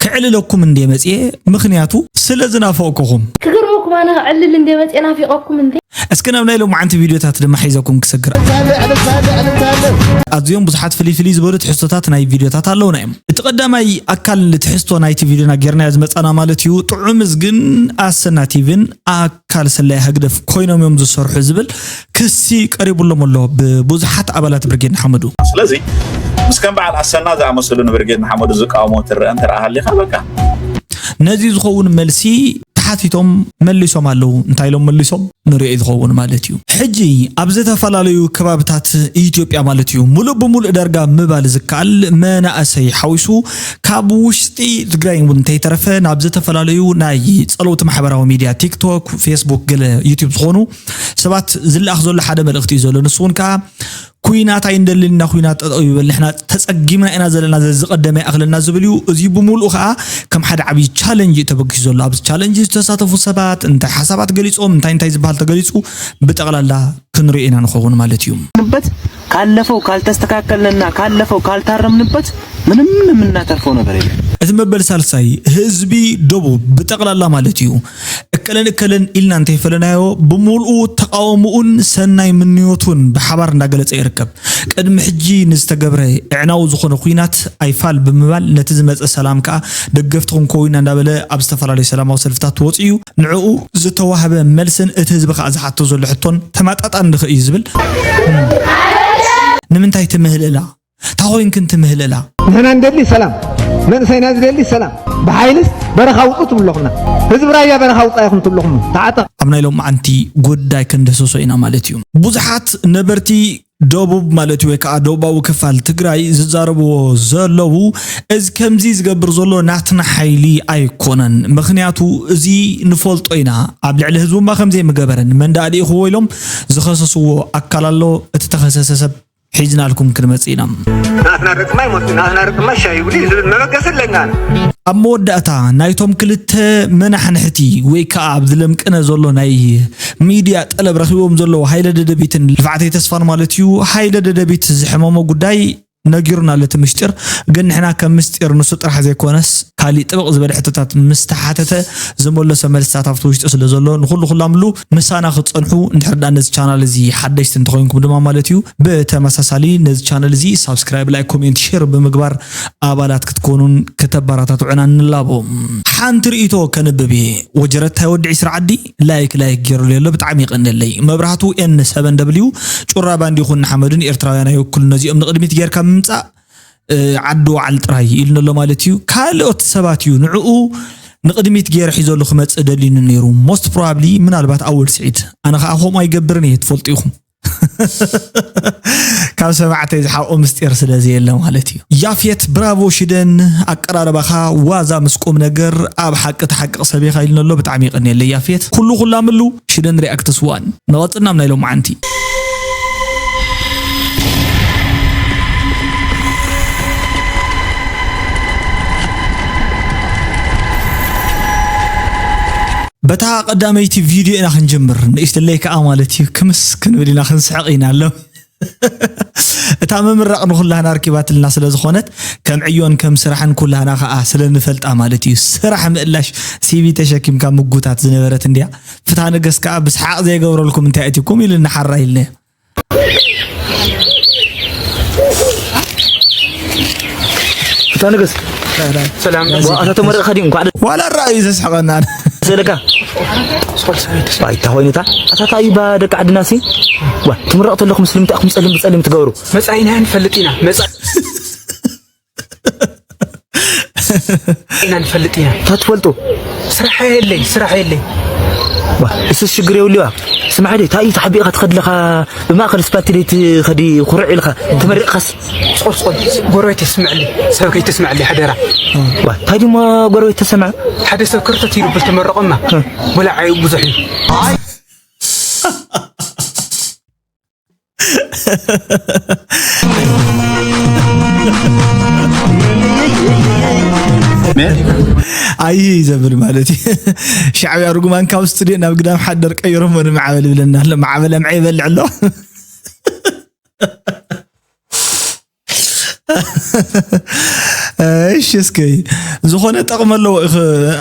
ክዕልለኩም እንዴ መጽኤ፣ ምኽንያቱ ስለ ዝናፈቅኩኹም። ክገርመኩም ኣነ ክዕልል እንዴ መጽኤ ናፊቀኩም እንዴ። እስኪ ናብ ናይ ሎማዓንቲ ቪድዮታት ድማ ሒዘኩም ክሰግር። ኣዝዮም ብዙሓት ፍልይ ፍልይ ዝበሉ ትሕዝቶታት ናይ ቪድዮታት ኣለውና እዮም። እቲ ቀዳማይ ኣካል ትሕዝቶ ናይቲ ቪድዮና ጌርናዮ ዝመጻና ማለት እዩ። ጥዑምስ ግን ኣሰና ቲቪን ኣካል ስለያ ህግደፍ ኮይኖም እዮም ዝሰርሑ ዝብል ክሲ ቀሪቡሎም ኣሎ ብብዙሓት ኣባላት ብርጌድ ንሓመዱ። ስለዚ ምስ ከም በዓል ኣሰና ዝኣመሰሉ ንብርጌድ ንሓመዱ ዝቃወሙ ትረአ እንተ ደኣ ሃሊኻ በቃ። ነዚ ዝኸውን መልሲ ተሓቲቶም መሊሶም ኣለዉ። እንታይ ኢሎም መሊሶም? ንሪኦ ዝኸውን ማለት እዩ። ሕጂ ኣብ ዝተፈላለዩ ከባብታት ኢትዮጵያ ማለት እዩ፣ ሙሉእ ብሙሉእ ዳርጋ ምባል ዝከኣል መናእሰይ ሓዊሱ ካብ ውሽጢ ትግራይ እውን እንተይተረፈ ናብ ዝተፈላለዩ ናይ ጸለውቲ ማሕበራዊ ሚድያ ቲክቶክ፣ ፌስቡክ፣ ገለ ዩቲዩብ ዝኾኑ ሰባት ዝለኣኽ ዘሎ ሓደ መልእኽቲ እዩ ዘሎ። ንሱ እውን ከዓ ኩናት ኣይንደልን ኢና፣ ኩናት ጠጠው ይበል፣ ንሕና ተጸጊምና ኢና ዘለና፣ ዘዝቀደመ ይኣኽለና ዝብል እዩ። እዚ ብምሉኡ ከዓ ከም ሓደ ዓብዪ ቻለንጅ እዩ ተበጊሱ ዘሎ። ኣብዚ ቻለንጅ ዝተሳተፉ ሰባት እንታይ ሓሳባት ገሊጾም፣ እንታይ እንታይ ዝበሃል ተገሊጹ፣ ብጠቕላላ ክንሪኦ ኢና ንኸውን ማለት እዩ። ንበት ካለፈው ካልተስተካከልንና ካለፈው ካልታረምንበት ምንም የምናተርፈው ነገር የለም። እቲ መበል ሳልሳይ ህዝቢ ደቡብ ብጠቕላላ ማለት እዩ እከለን እከለን ኢልና እንተይፈለናዮ ብምሉኡ ተቃውምኡን ሰናይ ምንዮቱን ብሓባር እንዳገለጸ ይርከብ። ቅድሚ ሕጂ ንዝተገብረ እዕናዊ ዝኾነ ኹናት ኣይፋል ብምባል ነቲ ዝመጸ ሰላም ከኣ ደገፍቲ ክንከውን ኢና እንዳበለ ኣብ ዝተፈላለዩ ሰላማዊ ሰልፍታት ወጺኡ እዩ። ንዕኡ ዝተዋህበ መልስን እቲ ህዝቢ ከኣ ዝሓቶ ዘሎ ሕቶን ተማጣጣኒ ድኸ እዩ ዝብል። ንምንታይ ትምህልላ? እንታይ ኮይንክን ትምህልላ? ንሕና ንደሊ ሰላም፣ መንእሰይና ዝደሊ ሰላም። ብሓይልስ በረኻ ውጹ ትብሉ ኣለኹምና። ህዝቢ ራያ በረኻ ውጻ ኢኹም ትብሉ ኣለኹም። ተዓጠቕ። ኣብ ናይ ሎማዓንቲ ጉዳይ ክንድህስሶ ኢና ማለት እዩ። ብዙሓት ነበርቲ ደቡብ ማለት እዩ፣ ወይ ከዓ ደቡባዊ ክፋል ትግራይ ዝዛረብዎ ዘለዉ፣ እዚ ከምዚ ዝገብር ዘሎ ናትና ሓይሊ ኣይኮነን። ምኽንያቱ እዚ ንፈልጦ ኢና። ኣብ ልዕሊ ህዝቡማ ከምዘይ ምገበረን መን ደኣ ልኢኽዎ ኢሎም ዝኸሰስዎ ኣካል ኣሎ። እቲ ተኸሰሰ ሰብ ሒዝናልኩም ክንመጽእ ኢና። ናትና ደቅማ ይሞቱ፣ ናትና ደቅማ ሻሂ ይብሉ እዩ ዝብል መበገሲ ኣለና። ኣብ መወዳእታ ናይቶም ክልተ መናሕንሕቲ ወይ ከኣ ኣብዚ ለምቅነ ዘሎ ናይ ሚድያ ጠለብ ረኺቦም ዘለዉ ሃይለ ደደቢትን ልፍዓተይ ተስፋን ማለት እዩ። ሃይለ ደደቢት ዝሕመሞ ጉዳይ ነጊሩና ኣሎ እቲ ምስጢር፣ ግን ንሕና ከም ምስጢር ንሱ ጥራሕ ዘይኮነስ ካሊእ ጥብቕ ዝበለ ሕቶታት ምስ ተሓተተ ዝመለሶ መልስታት ኣብቲ ውሽጢ ስለ ዘሎ ንኹሉ ኩላምሉ ምሳና ክትጸንሑ እንድሕር ደኣ ነዚ ቻናል እዚ ሓደሽቲ እንተኾይንኩም ድማ ማለት እዩ። ብተመሳሳሊ ነዚ ቻነል እዚ ሳብስክራይብ፣ ላይክ፣ ኮሜንት፣ ሼር ብምግባር ኣባላት ክትኮኑን ከተበረታትዑና ንላቦ። ሓንቲ ርእይቶ ከንብብ እየ። ወጀረታይ ወዲ ዒስራ ዓዲ ላይክ ላይክ ገይሩለይ ኣሎ፣ ብጣዕሚ ይቐንየለይ። መብራህቱ ኤን ሰቨን ደብሊው ጩራ ባንድ ይኹን ንሓመዱን ኤርትራውያን ኣይወክሉን፣ ነዚኦም ንቕድሚት ጌርካ ምምጻእ፣ እ፣ ዓዲ ወዓል ጥራይ ኢሉኒ ኣሎ ማለት እዩ። ካልኦት ሰባት እዩ ንዕኡ ንቕድሚት ገይረ ሒዘሉ ክመጽእ ደልዩኒ ነይሩ። ሞስት ፕሮባብሊ ምናልባት ኣወል ስዒድ። ኣነ ኸኣ ከምኡ ኣይገብርን እየ፣ ትፈልጡ ኢኹም። ካብ ሰማዕተይ ዝሓብኦ ምስጢር ስለ ዘየለ ማለት እዩ። ያፌት ብራቮ ሽደን፣ ኣቀራርባኻ ዋዛ ምስ ቁም ነገር፣ ኣብ ሓቂ ተሓቅቕ ሰብ ኢኻ ኢልና ኣሎ። ብጣዕሚ የቐንየለይ ያፌት። ኩሉ ኩላምሉ ሽደን ሪኣክትስ ዋን። ንቐጽል ናብ ናይ ሎማዓንቲ። በታ ቀዳመይቲ ቪድዮ ኢና ክንጅምር። ንእሽተለይ ከኣ ማለት እዩ፣ ክምስ ክንብል ኢና፣ ክንስሕቕ ኢና ኣሎ። እታ ምምራቕ ንኹላህና ኣርኪባትልና ስለ ዝኾነት፣ ከም ዕዮን ከም ስራሕን ኩላህና ከኣ ስለ ንፈልጣ ማለት እዩ። ስራሕ ምእላሽ ሲቪ ተሸኪምካ ምጉታት ዝነበረት እንድያ። ፍትሃ ነገስት ከኣ ብስሓቕ ዘይገብረልኩም እንታይ ኣእቲኩም ኢልና ሓራ ኢልናዮ። ፍትሃ ነገስት። ሰላም። ዋ፣ ኣታ ተመረቕካ ድዩ? እንኳዕ ደ- ዋላ ራእዩ ዘስሕቐና። ስእልካ። ባይታ ኮይኑታ። ኣታ ታይ ባ ደቂ ዓድና ሲ? ዋ፣ ትምረቕ ተለኹም ስለምንታይ ኢኹም ጸሊም ብጸሊም ትገብሩ? መጻኢና ንፈልጥ ኢና። መጻ- ኢና ንፈልጥ ኢና። እንታይ ትፈልጡ? ስራሕ የለይ፣ ስራሕ የለይ። ዋ፣ እሱስ ሽግር የብሉዋ። ስማዕ ደይ፣ እንታይ እዩ ተሓቢእካ ትኸድ ኣለኻ? ብማእኸል ስፓልት ደይ ትኸዲ ኩርዕ ኢልካ? ተመሪቕካስ? ስቆል፣ ስቆል፣ ጎረቤት ይስምዐለይ፣ ሰብ ከይትስምዐለይ ሓደራ። ዋ፣ እንታይ ድሞ ጎረቤት ተሰምዐ? ሓደ ሰብ ክርተት ኢሉ ብል ተመረቐማ። እ። ወላዓዩ ብዙሕ እዩ። ኣይ ዘብል ማለት እዩ። ሻዕብያ ርጉማን ካብ ስቱድዮ ናብ ግዳም ሓደር ቀይሮሞ ንማዕበል ይብለና ኣሎ። ማዕበል ኣምዐ ይበልዕ ኣሎ። እሺ እስኪ ዝኾነ ጠቕሚ ኣለዎ ኢኽ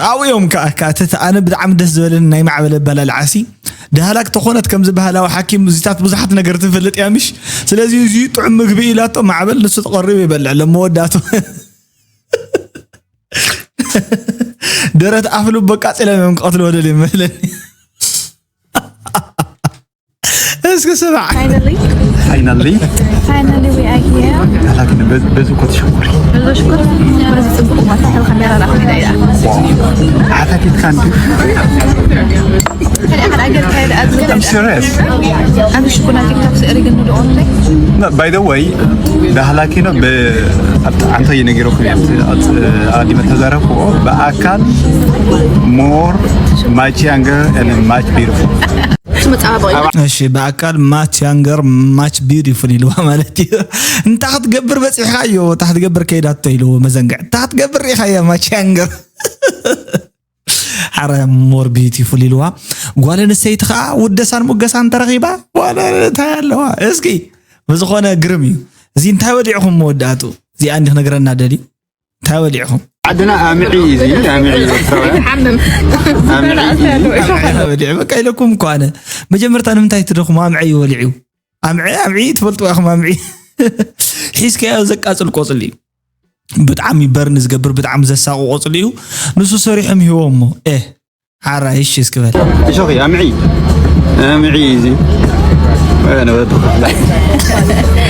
ኣብኡ እዮም ከዓ ከዓ እቲ ኣነ ብጣዕሚ ደስ ዝበለኒ ናይ ማዕበል ኣበላልዓሲ ዳህላክ ተኾነት ከምዚ ባህላዊ ሓኪም እዚታት ብዙሓት ነገር ትፈልጥ እያ ምሽ ስለዚ እዚ ጥዑም ምግቢ ኢላቶ ማዕበል ንሱ ተቐሪቡ ይበልዕ ለመወዳቱ ደረት ኣፍሉ በቃ ፂለም እዮም ክቐትልዎ ደልዮም መስለኒ እስኪ ስማዕ Finally, Finally, finally we are here. ላኪን በዚ እኮ ተሸኩሪ ብዙ ሽኩር በዚ ጽቡቅ ቦታ ካብ ካሜራ ራእኹ ኢና ኢና ሓታቲትካ እንዲ ከሊኣ ሓደ ኣገር ካይደ ኣብዚ I'm serious ኣብዚ ሽኩና ቲክቶክ ስእሪ ግን ንድኦ እንታይ ባይ ዘ ወይ ዳህላኪኖ ብኣንተ ይነገረኩ ኣዲመ ተዛረብኩ ብኣካል more much younger and much beautiful መጻባበቂ እሺ ብኣካል ማች ያንገር ማች ቢዩቲፉል ኢልዋ ማለት እዩ እንታ ክትገብር በፂሕካዮ እታ ክትገብር ከይዳቶ ኢልዎ መዘንግዕ እታ ክትገብር ሪኢኻያ ማች ያንገር ሓረ ሞር ቢዩቲፉል ኢልዋ ጓል ኣንስተይቲ ከዓ ውደሳን ሙገሳን ተረኺባ ዋላ እንታይ ኣለዋ እስኪ ብዝኾነ ግርም እዩ እዚ እንታይ ወዲዕኹም መወዳእቱ እዚኣ እንዲ ክነግረና ደልዩ እንታይ ወዲዕኹም ዓድና ኣምዒ እዩ እዚ ኣምዒ ኤርትራውያን ኣምዒ እዩ ወዲዑ በቃ ኢለኩም እኮ ኣነ መጀመርታ ንምንታይ ትደኹም ኣምዐ እዩ ወሊዑ ኣምዐ ኣምዒ ትፈልጥዋ ኢኹም ኣምዒ ሒዝካዮ ዘቃፅል ቆፅሊ እዩ ብጣዕሚ በርን ዝገብር ብጣዕሚ ዘሳቑ ቆፅሊ እዩ ንሱ ሰሪሖም ይህቦ እሞ ኤ ሓራይ እሺ እስክበል እሾኺ ኣምዒ ኣምዒ እዩ እዚ ነበቱ ክፍላይ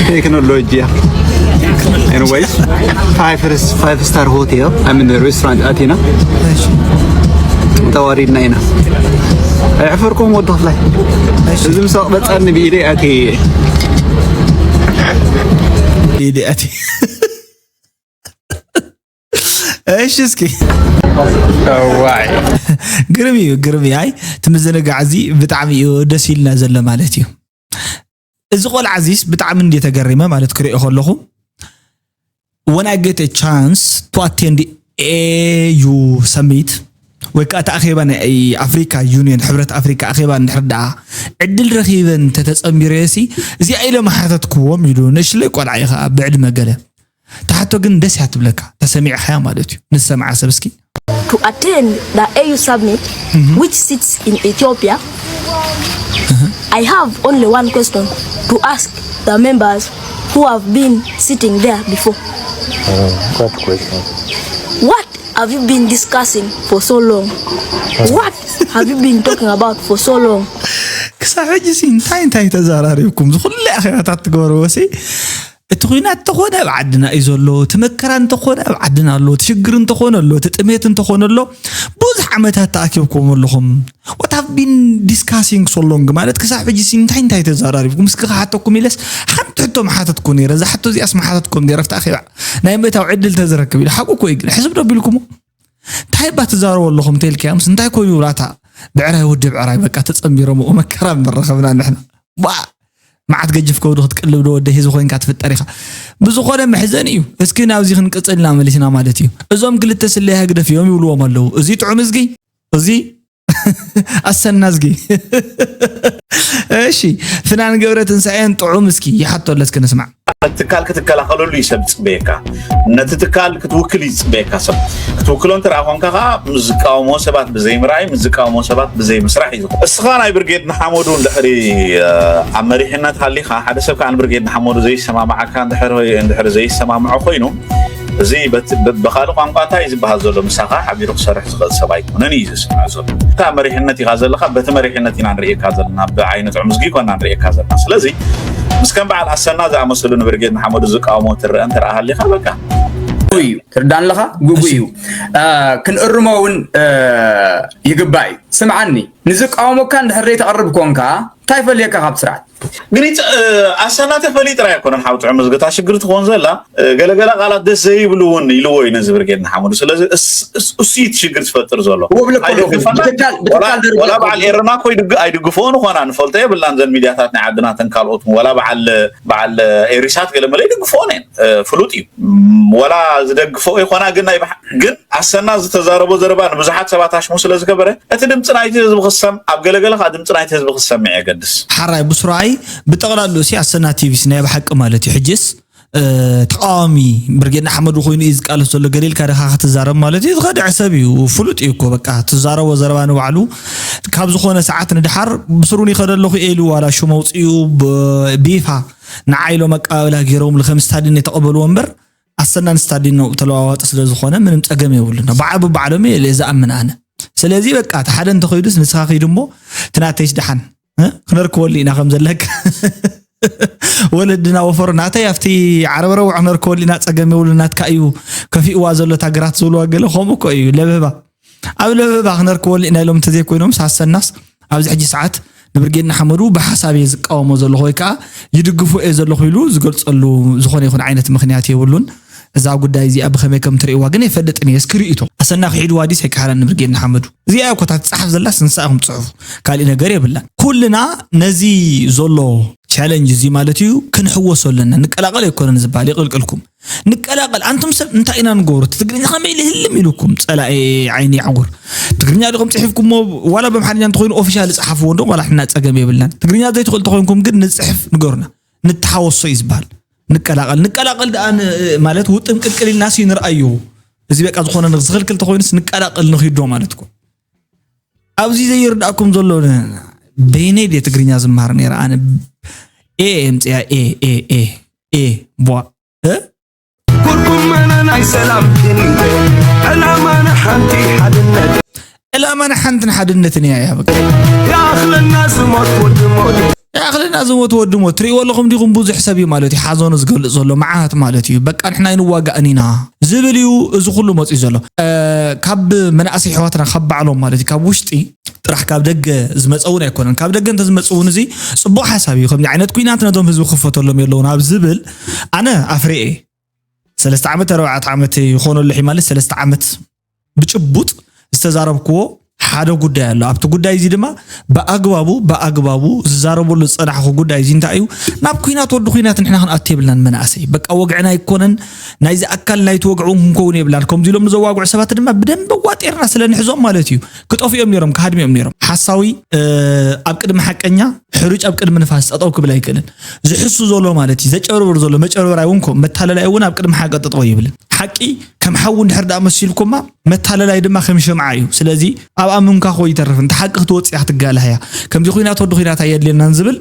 ቴክኖሎጂ እያ Anyways, five five star hotel. I mean, restaurant ኣቲና ተዋሪድና ኢና። ኣይሕፈርኩም ወዲ ክፍላይ። እዚ ምሳቕ በጻኒ ብኢደይ ኣትየ። ኢደይ ኣትየ። እሺ እስኪ ዋይ ግርም እዩ ግርም እዩ። ኣይ እቲ ምዝንጋዕ እዚ ብጣዕሚ እዩ ደስ ኢልና ዘሎ ማለት እዩ። እዚ ቆልዓ እዚስ ብጣዕሚ እንድየ ተገሪመ ማለት ክሪኦ ከለኹ when I get a chance to attend A U summit ወይ ከዓ እቲ ኣኼባ ናይ ኣፍሪካ ዩኒየን ሕብረት ኣፍሪካ ኣኼባ እንድሕር ደኣ ዕድል ረኺበ እንተተፀንቢረዮ ሲ እዚኣ ኢለ ምሓተትክዎም ኢሉ ንእሽለይ ቆልዓ እዩ ከዓ ብዕድመ ገለ እታ ሕቶ ግን ደስ እያ ትብለካ ተሰሚዕኻያ ማለት እዩ ንሰምዓ ሰብ እስኪ to attend the A U summit, which sits in Ethiopia, I have only one question to ask the members who have been sitting there before. What question? What have you been discussing for so long? What have you been talking about for so long? ክሳብ ሕጂ ሲ እንታይ እንታይ ተዘራሪብኩም ዝኩሉ ኣኼባታት ትገብርዎ ሲ እቲ ኩናት እንተኾነ ኣብ ዓድና እዩ ዘሎ እቲ መከራ እንተኾነ ኣብ ዓድና ኣሎ እቲ ሽግር እንተኾነ ኣሎ እቲ ጥሜት እንተኾነ ኣሎ ብዙሕ ዓመታት ተኣኪብኩም ኣለኹም what have been discussing so long ማለት ክሳብ ሕጂ ሲ እንታይ እንታይ ተዘራሪብኩም እስኪ ክሓተኩም ኢለስ ሓንቲ ሕቶ ምሓተትኩ ነይረ እዛ ሕቶ እዚኣስ ምሓተትኩም ነይረ ኣብቲ ኣኼባ ናይ ምእታው ዕድል ተዝረክብ ኢለ ሓቁ እኮ እዩ ግን ሕስብ ዶ ቢልኩሞ እንታይ እባ ትዛረቡ ኣለኹም ተልክያምስ እንታይ ኮይኑ ብላታ ብዕራይ ወዲ ብዕራይ በቃ ተፀንቢሮም መከራ ምረኸብና ንሕና ዋ መዓት ገጅፍ ከብዱ ክትቅልብ ዶ ወደ ህዝቢ ኮይንካ ትፍጠር ኢኻ ብዝኾነ መሕዘን እዩ እስኪ ናብዚ ክንቅፅል ኢና መሊስና ማለት እዩ እዞም ክልተ ስለያ ህግደፍ እዮም ይብልዎም ኣለዉ እዚ ጥዑም እዝጊ እዚ ኣሰና እዝጊ እሺ ፍናን ገብረ ትንሳኤን ጥዑም እስኪ ይሓቶ ኣለስኪ ንስማዕ ትካል ክትከላኸለሉ እዩ ሰብ ዝፅበየካ ነቲ ትካል ክትውክል እዩ ዝፅበየካ ሰብ ክትውክሎ እንተ ደኣ ኮንካ ከዓ ምስ ዝቃወሞ ሰባት ብዘይምርኣይ ምስ ዝቃወሞ ሰባት ብዘይምስራሕ እዩ ዝኸውን እስኻ ናይ ብርጌድ ንሓመዱ እንድሕሪ ኣብ መሪሕነት ሃሊኻ ሓደ ሰብ ከዓ ንብርጌድ ንሓመዱ ዘይሰማምዓካ እንድሕሪ ዘይሰማምዖ ኮይኑ እዚ ብካልእ ቋንቋ እንታይ ዝበሃል ዘሎ ምሳኻ ሓቢሩ ክሰርሕ ዝኽእል ሰብ ኣይኮነን እዩ ዝስምዕ ዘሎ። እታ መሪሕነት ኢኻ ዘለኻ በቲ መሪሕነት ኢና ንርእየካ ዘለና ብዓይኒ ጥዑም ዝጊ ኮና ንርእየካ ዘለና። ስለዚ ምስ ከም በዓል ኣሰና ዝኣመሰሉ ንብርጌድ ንሓመዱ ዝቃወሞ ትረአ እንተ ሃሊኻ በቃ። እዩ ትርዳን ኣለኻ ግጉ እዩ ክንእርሞ እውን ይግባእ እዩ ስምዓኒ ንዝቃወሞካ እንድሕር ዘይተቕርብ ኮንካ እንታይ ፈልየካ ካብ ስርዓት ግን ኣሰናተ ፈሊጥራ ኣይኮነን ሓው ጥዑም ዝግታ ሽግር ትኾን ዘላ ገለገለ ቃላት ደስ ዘይብሉ እውን ኢልዎ እዩ ነዚ ብርጌድ ንሓመዱ ስለዚ እሱ እቲ ሽግር ዝፈጥር ዘሎ ወላ በዓል ኤረና ኮ ኣይድግፍኦ ንኾና ንፈልጦ የብላን ዘን ሚድያታት ናይ ዓድናተን ካልኦት ወላ በዓል በዓል ኤሪሳት ገለመለ ይድግፍኦ ነን ፍሉጥ እዩ ወላ ዝደግፍኦ ይኾና ግን ናይ ግን ኣሰና ዝተዛረቦ ዘረባ ንብዙሓት ሰባት ኣሽሙ ስለ ዝገበረ እቲ ድምፂ ናይቲ ህዝቢ ክሰም ኣብ ገለገለ ከዓ ድምፂ ናይቲ ህዝቢ ክሰምዕ የገድስ። ሓራይ ብስሩዓይ ብጠቕላሉ እሲ ኣሰና ቲቪስ ናይ ብሓቂ ማለት እዩ ሕጅስ ተቃዋሚ ብርጌድ ንሓመዱ ኮይኑ እዩ ዝቃለስ ዘሎ ገለ ኢልካ ዲኻ ክትዛረብ ማለት እዩ? ዝኸድዐ ሰብ እዩ፣ ፍሉጥ እዩ እኮ። በቃ ትዛረቦ ዘረባ ንባዕሉ ካብ ዝኾነ ሰዓት ንድሓር ብስሩን ይኸደ ኣለኹ ኢሉ ዋላ ሽም ኣውፂኡ ብይፋ ንዓይ ኢሎም ኣቀባብላ ገይሮምሉ ከም ስታሊን የተቐበልዎ እምበር ኣሰናን ስታሊን ነው ተለዋዋጢ ስለ ዝኾነ ምንም ፀገም የብሉን። በዓል በዓሎም እየ ኢለ ዝኣምን ኣነ። ስለዚ በቃ እቲ ሓደ እንተኸይዱስ ንስኻ ኸይዱ እሞ እቲ ናተይስ ደሓን ክነርክበሉ ኢና ከም ዘለካ ወለድና ወፈሩ ናተይ ኣብቲ ዓረብ ረቡዕ ክነርክበሉ ኢና ፀገም የብሉ ናትካ እዩ ከፊእዋ ዘሎ ታግራት ዝብልዋ ገለ ከምኡ እኮ እዩ ለብህባ ኣብ ለብህባ ክነርክበሉ ኢና ኢሎም እንተዘይኮይኖም ሳሰናስ ኣብዚ ሕጂ ሰዓት ንብርጌድ ንሓመዱ ብሓሳብ እየ ዝቃወሞ ዘለኹ ወይ ከዓ ይድግፎ እየ ዘለኹ ኢሉ ዝገልፀሉ ዝኾነ ይኹን ዓይነት ምክንያት የብሉን። እዛ ጉዳይ እዚኣ ብኸመይ ከም ትርእይዋ ግን የፈልጥን እየ። እስኪ ርእይቶ ኣሰና ክሒድዋ ዲስ ኣይከሓላን ንብርጌድ ንሓመዱ እዚኣ እኮ እታ ትፀሓፍ ዘላስ ንሳ ኢኹም ፅሑፉ ካሊእ ነገር የብላን። ኩልና ነዚ ዘሎ ቻለንጅ እዚ ማለት እዩ ክንሕወሶ ኣለና። ንቀላቐል ኣይኮነን ዝበሃል ይቕልቅልኩም ንቀላቐል። ኣንቱም ሰብ እንታይ ኢና ንገብሮ? እቲ ትግርኛ ከመይ ኢሉ ህልም ኢሉኩም ፀላኢ ዓይኒ ይዕጉር። ትግርኛ ዲኹም ፅሒፍኩሞ ዋላ በምሓርኛ እንተኮይኑ ኦፊሻል ፀሓፍዎ እንዶ ዋላ ሕና ፀገም የብልናን። ትግርኛ ዘይትኽእሉ ተኮይንኩም ግን ንፅሕፍ ንገሩና። ንተሓወሶ እዩ ዝበሃል። ንቀላቐል ንቀላቐል ደኣ ን- ማለት ውጥም ቅልቅል ኢልና ሲ ንርኣዮ። እዚ በቃ ዝኾነ ዝኽልክል ተኮይኑስ ንቀላቐል ንኺዶ ማለት እኮ ኣብዚ ዘይርዳእኩም ዘሎ በይነይ ድየ ትግርኛ ዝምሃር ነይረ ኣነ ኤ ኤምፅያ ኤ ኤ ኤ ኤ ቧ እ? ኩርኩም መነ ናይ ሰላም ክንደ ዕላማና ሓንቲ ሓድነት ዕላማና ሓንትን ሓድነትን እያ እያ በቃ ይኣኽለና ዝሞት ወዲ ሞት ይኣኽለና ዝሞት ወዲ ሞት ትርእይዎ ኣለኹም ዲኹም ብዙሕ ሰብ እዩ ማለት እዩ ሓዘኑ ዝገልፅ ዘሎ መዓት ማለት እዩ በቃ ንሕና ኣይንዋጋእን ኢና ዝብል እዩ እዚ ኩሉ መፅኡ ዘሎ እ፣ ካብ መናእሰይ ኣሕዋትና ካብ ባዕሎም ማለት እዩ ካብ ውሽጢ ጥራሕ ካብ ደገ ዝመፀ እውን ኣይኮነን ካብ ደገ እንተዝመፅ እውን እዚ ፅቡቕ ሓሳብ እዩ ከምዚ ዓይነት ኩናት ነዞም ህዝቢ ክፈተሎም የለውን ኣብ ዝብል ኣነ ኣፍሬ ሰለስተ ዓመት ኣርባዕተ ዓመት ይኾነሉ ማለት ሰለስተ ዓመት ብጭቡጥ ዝተዛረብክዎ ሓደ ጉዳይ ኣሎ ኣብቲ ጉዳይ እዚ ድማ ብኣግባቡ ብኣግባቡ ዝዛረበሉ ዝፀናሕኩ ጉዳይ እዚ እንታይ እዩ ናብ ኩናት ወዲ ኩናት ንሕና ክንኣቱ የብልናን መናእሰይ በቃ ወግዕና ኣይኮነን ናይዚ ኣካል ናይቲ ወግዕ እውን ክንከውን የብልናን ከምዚ ኢሎም ንዘዋግዑ ሰባት ድማ ብደንቢ ኣዋጢርና ስለ ንሕዞም ማለት እዩ ክጠፍኡ እዮም ነይሮም ክሃድሙ እዮም ነይሮም ሓሳዊ ኣብ ቅድሚ ሓቀኛ ሕሩጭ ኣብ ቅድሚ ንፋስ ጠጠው ክብል ኣይክእልን ዝሕሱ ዘሎ ማለት እዩ ዘጨበርብር ዘሎ መጨበርበራይ እውን ከም መታለላይ እውን ኣብ ቅድሚ ሓቂ ጠጠው ይብልን ሓቂ ከም ሓዊ እንድሕር ደኣ መሲልኩማ መታለላይ ድማ ከም ሽምዓ እዩ ስለዚ ኣብ ኣምምካ ኮ ይተርፍ እንተ ሓቂ ክትወፅእ ክትጋላህ እያ ከምዚ ኩናት ወዲ ኩናት ኣየድልየናን ዝብል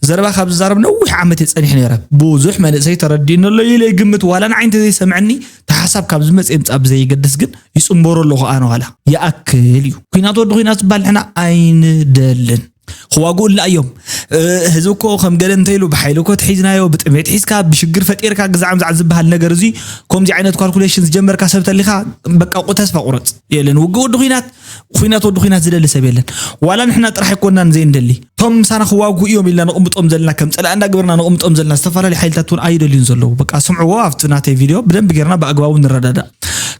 ዘረባ ካብ ዝዛረብ ነዊሕ ዓመት እየ ፀኒሕ ነይረ ብዙሕ መንእሰይ ተረዲእኒ ኣሎ ኢለ ይግምት ዋላ ንዓይ እንተዘይሰምዐኒ ተሓሳብ ካብ ዝመፅ የምፃእ ብዘይገድስ ግን ይፅንበሮ ኣለኹ ኣነ ዋላ ይኣክል እዩ ኩናት ወዲ ኩናት ዝበሃል ንሕና ኣይንደልን ክዋግኡልና እዮም ህዝቢ እኮ ከም ገለ እንተኢሉ ብሓይሊ እኮ ተሒዝናዮ ብጥሜት ሒዝካ ብሽግር ፈጢርካ ግዛዕ ምዛዕ ዝበሃል ነገር እዚ ከምዚ ዓይነት ካልኩሌሽን ዝጀመርካ ሰብ ተሊካ በቃ ተስፋ ቁረፅ የለን ውግእ ወዲ ኩናት ኩናት ወዲ ኩናት ዝደሊ ሰብ የለን ዋላ ንሕና ጥራሕ ኣይኮናን ዘይንደሊ እቶም ምሳና ክዋግኡ እዮም ኢልና ነቕምጦም ዘለና ከም ፀላእ እንዳገበርና ነቕምጦም ዘለና ዝተፈላለዩ ሓይልታት እውን ኣይደልዩን ዘለዉ በቃ ስምዕዎ ኣብቲ ናተይ ቪድዮ ብደንብ ጌርና ብኣግባቡ ንረዳዳእ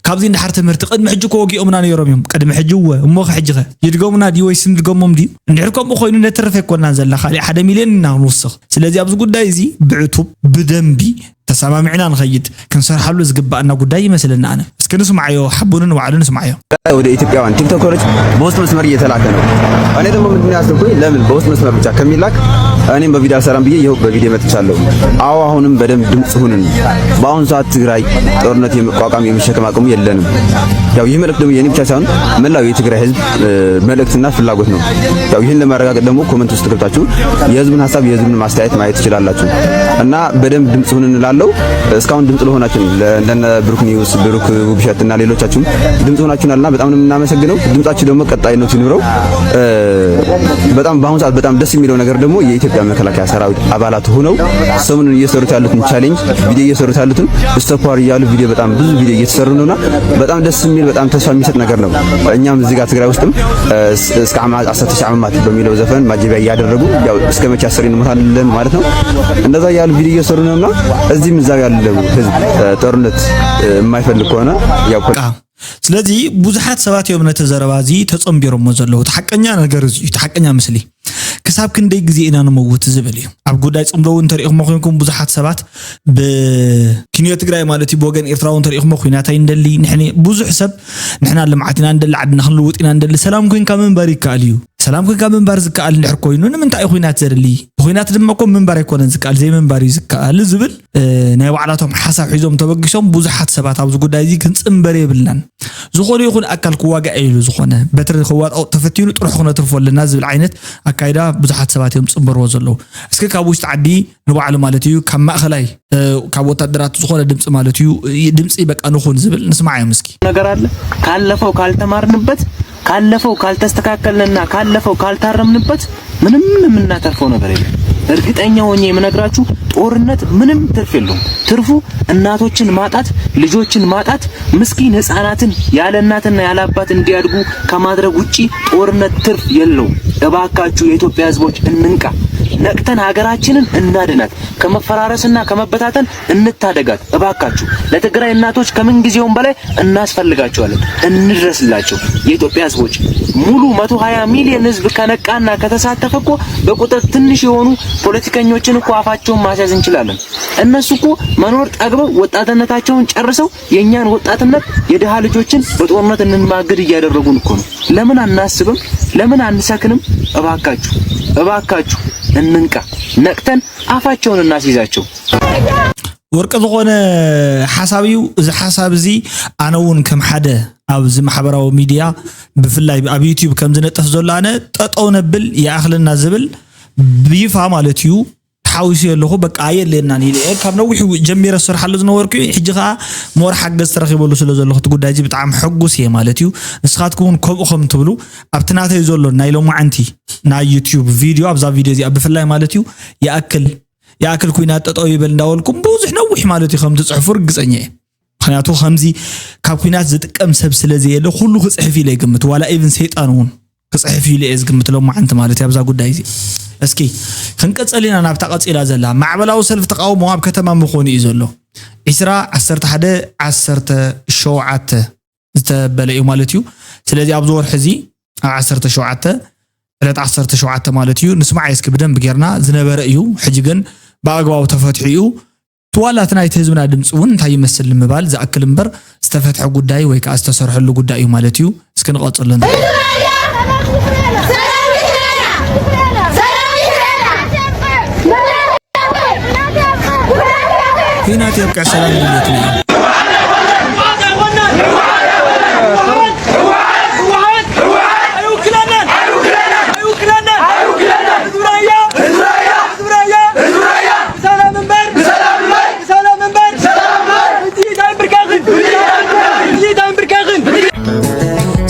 ካብዚ እንድሓር ትምህርቲ ቅድሚ ሕጂ እኮ ወጊኦምና ነይሮም እዮም ቅድሚ ሕጂ እወ እሞ ከ ሕጂ ከ ይድገሙና ድዩ ወይስ ንድገሞም ድዩ እንድሕር ከምኡ ኮይኑ ነትርፍ ኣይኮናን ዘለና ካሊእ ሓደ ሚልዮን ኢና ክንውስኽ ስለዚ ኣብዚ ጉዳይ እዚ ብዕቱብ ብደንቢ ተሰማሚዕና ንኸይድ ክንሰርሓሉ ዝግባኣና ጉዳይ ይመስለና ኣነ እስኪ ንስማዓዮ ሓቡንን ዋዕሉ ንስማዓዮ ወደ ኢትዮጵያውያን ቲክቶከሮች በውስጥ መስመር እየተላከ ነው። እኔ ደግሞ ምንድን ያስብኩኝ ለምን በውስጥ መስመር ብቻ ከሚላክ እኔም በቪዲዮ አልሰራም ብዬ ይኸው በቪዲዮ መጥቻለሁ። አዎ አሁንም በደንብ ድምፅ ሁንን። በአሁኑ ሰዓት ትግራይ ጦርነት የመቋቋም የመሸከም አቅሙ የለንም። ያው ይህ መልእክት ደግሞ የኔ ብቻ ሳይሆን መላው የትግራይ ህዝብ መልእክትና ፍላጎት ነው። ያው ይህን ለማረጋገጥ ደግሞ ኮመንት ውስጥ ገብታችሁ የህዝቡን ሀሳብ የህዝቡን ማስተያየት ማየት ትችላላችሁ። እና በደንብ ድምፅ ሁን እንላለው። እስካሁን ድምፅ ለሆናችሁ እንደነ ብሩክ ኒውስ፣ ብሩክ ውብሸት እና ሌሎቻችሁም ድምፅ ሆናችሁናልና በጣም ነው የምናመሰግነው። ድምጻችሁ ደግሞ ቀጣይነት ይኑረው። በጣም በአሁኑ ሰዓት በጣም ደስ የሚለው ነገር ደግሞ የኢትዮጵያ መከላከያ ሰራዊት አባላት ሆነው ሰሞኑን እየሰሩት ያሉትን ቻሌንጅ ቪዲዮ እየሰሩት ያሉትን ስቶፕ ዋር እያሉ ቪዲዮ በጣም ብዙ ቪዲዮ እየተሰሩ ነውና በጣም ደስ የሚል በጣም ተስፋ የሚሰጥ ነገር ነው። እኛም እዚህ ጋር ትግራይ ውስጥም እስከ ዓሰርተ ሺህ ዓመት በሚለው ዘፈን ማጀቢያ እያደረጉ ያው እስከ መቼ አስር እንሞታለን ማለት ነው። እንደዛ እያሉ ቪዲዮ እየሰሩ ነውና እዚህም እዛ ያለው ህዝብ ጦርነት የማይፈልግ ከሆነ ያው ስለዚ ብዙሓት ሰባት እዮም ነቲ ዘረባ እዚ ተጸንቢሮሞ ዘለዉ። እቲ ሓቀኛ ነገር እዚ እዩ፣ እቲ ሓቀኛ ምስሊ። ክሳብ ክንደይ ግዜ ኢና ንመውት ዝብል እዩ። ኣብ ጉዳይ ጽምዶ እውን እንተሪኢኹሞ ኮይንኩም ብዙሓት ሰባት ብኪንዮ ትግራይ ማለት እዩ ብወገን ኤርትራ እውን እንተሪኢኹሞ ኩናት ኣይንደሊ ንሕና ብዙሕ ሰብ ንሕና ልምዓት ኢና ንደሊ ዓድና ክንልውጥ ኢና ንደሊ ሰላም ኮይንካ ምንባር ይከኣል እዩ። ሰላም ኮንካ ምንባር ዝከኣል እንድሕር ኮይኑ ንምንታይ እዩ ኩናት ዘድሊ? ብኩናት ድማ እኮ ምንባር ኣይኮነን ዝከኣል፣ ዘይምንባር እዩ ዝከኣል ዝብል፣ እ፣ ናይ ባዕላቶም ሓሳብ ሒዞም ተበጊሶም ብዙሓት ሰባት ኣብዚ ጉዳይ እዚ ክንጽንበር የብልናን። ዝኾነ ይኹን ኣካል ክዋጋእ ኢሉ ዝኾነ በትሪ ክዋጣው ተፈቲኑ ጥርሑ ክነትርፎ ኣለና ዝብል ዓይነት ኣካይዳ ብዙሓት ሰባት እዮም ጽንበርዎ ዘለዉ። እስኪ ካብ ውሽጢ ዓዲ ንባዕሉ ማለት እዩ ካብ ማእኸላይ፣ እ፣ ካብ ወታደራት ዝኾነ ድምፂ ማለት እዩ፣ እ፣ ድምፂ በቃ ንኹን ዝብል ንስማዓዮም እስኪ። ነገር አለ። ካለፈው ካልተማርንበት፣ ካለፈው ካልተስተካከልንና ካለፈው ካልታረምንበት ምንም የምናተርፈው ነገር የለም። እርግጠኛ ሆኜ የምነግራችሁ ጦርነት ምንም ትርፍ የለውም። ትርፉ እናቶችን ማጣት፣ ልጆችን ማጣት፣ ምስኪን ህፃናትን ያለ እናትና ያለ አባት እንዲያድጉ ከማድረግ ውጪ ጦርነት ትርፍ የለውም። እባካችሁ የኢትዮጵያ ህዝቦች እንንቃ፣ ነቅተን ሀገራችንን እናድናት። ከመፈራረስና ከመበታተን እንታደጋት እባካችሁ። ለትግራይ እናቶች ከምን ጊዜውም በላይ እናስፈልጋቸዋለን፣ እንድረስላቸው። የኢትዮጵያ ህዝቦች ሙሉ መቶ ሃያ ሚሊዮን ህዝብ ከነቃና ከተሳተፈ እኮ በቁጥር ትንሽ የሆኑ ፖለቲከኞችን እኮ አፋቸውን ማስያዝ እንችላለን። እነሱ እኮ መኖር ጠግበው ወጣትነታቸውን ጨርሰው የእኛን ወጣትነት የድሃ ልጆችን በጦርነት እንድንማግድ እያደረጉን እኮ ነው። ለምን አናስብም? ለምን አንሰክንም? እባካችሁ፣ እባካችሁ እንንቃ፣ ነቅተን አፋቸውን እናስይዛቸው። ወርቂ ዝኾነ ሓሳብ እዩ። እዚ ሓሳብ እዚ ኣነ እውን ከም ሓደ ኣብዚ ማሕበራዊ ሚድያ ብፍላይ ኣብ ዩቲዩብ ከም ዝነጥፍ ዘሎ ኣነ ጠጠው ነብል ይኣኽለና ዝብል ብይፋ ማለት እዩ ተሓዊሱ ኣለኹ። በቃ ኣየድልየናን ኢለ እየ ካብ ነዊሑ ጀሚረ ዝሰርሓሉ ዝነበርኩ እዩ። ሕጂ ከዓ ሞር ሓገዝ ተረኺበሉ ስለ ዘለኹ እቲ ጉዳይ እዚ ብጣዕሚ ሕጉስ እየ ማለት እዩ። ንስኻትኩም እውን ከምኡ ከም ትብሉ ኣብቲ ናተይ ዘሎ ናይ ሎማዓንቲ ናይ ዩቲዩብ ቪድዮ ኣብዛ ቪድዮ እዚኣ ብፍላይ ማለት እዩ ይኣክል ይኣክል ኩናት ጠጠው ይበል እንዳበልኩም ብዙሕ ነዊሕ ማለት እዩ ከም ትፅሕፉ ርግፀኛ እየ። ምክንያቱ ከምዚ ካብ ኩናት ዝጥቀም ሰብ ስለ ዘየለ ኩሉ ክፅሕፍ ኢለ ይግምት። ዋላ ኢቭን ሰይጣን እውን ክፅሕፍ ኢለ እየ ዝግምት ሎማዓንቲ ማለት እዩ ኣብዛ ጉዳይ እዚ። እስኪ ክንቀፀል ኢና ናብታ ቀፂላ ዘላ። ማዕበላዊ ሰልፊ ተቃውሞ ኣብ ከተማ መኾኒ እዩ ዘሎ። ዒስራ፣ ዓሰርተ ሓደ፣ ዓሰርተ ሸውዓተ ዝተበለ እዩ ማለት እዩ። ስለዚ ኣብዚ ወርሒ እዚ ኣብ ዓሰርተ ሸውዓተ ዕለት ዓሰርተ ሸውዓተ ማለት እዩ። ንስማዕ እስኪ ብደንብ ጌርና ዝነበረ እዩ። ሕጂ ግን ብኣግባቡ ተፈትሑ እዩ። ትዋላት ናይቲ ህዝብና ድምፂ እውን እንታይ ይመስል ንምባል ዝኣክል እምበር ዝተፈትሐ ጉዳይ ወይ ከዓ ዝተሰርሐሉ ጉዳይ እዩ ማለት እዩ። እስኪ ንቐፅሎ እንተ ኩናት የብቅዕ ሰላም ድልየትና እዩ።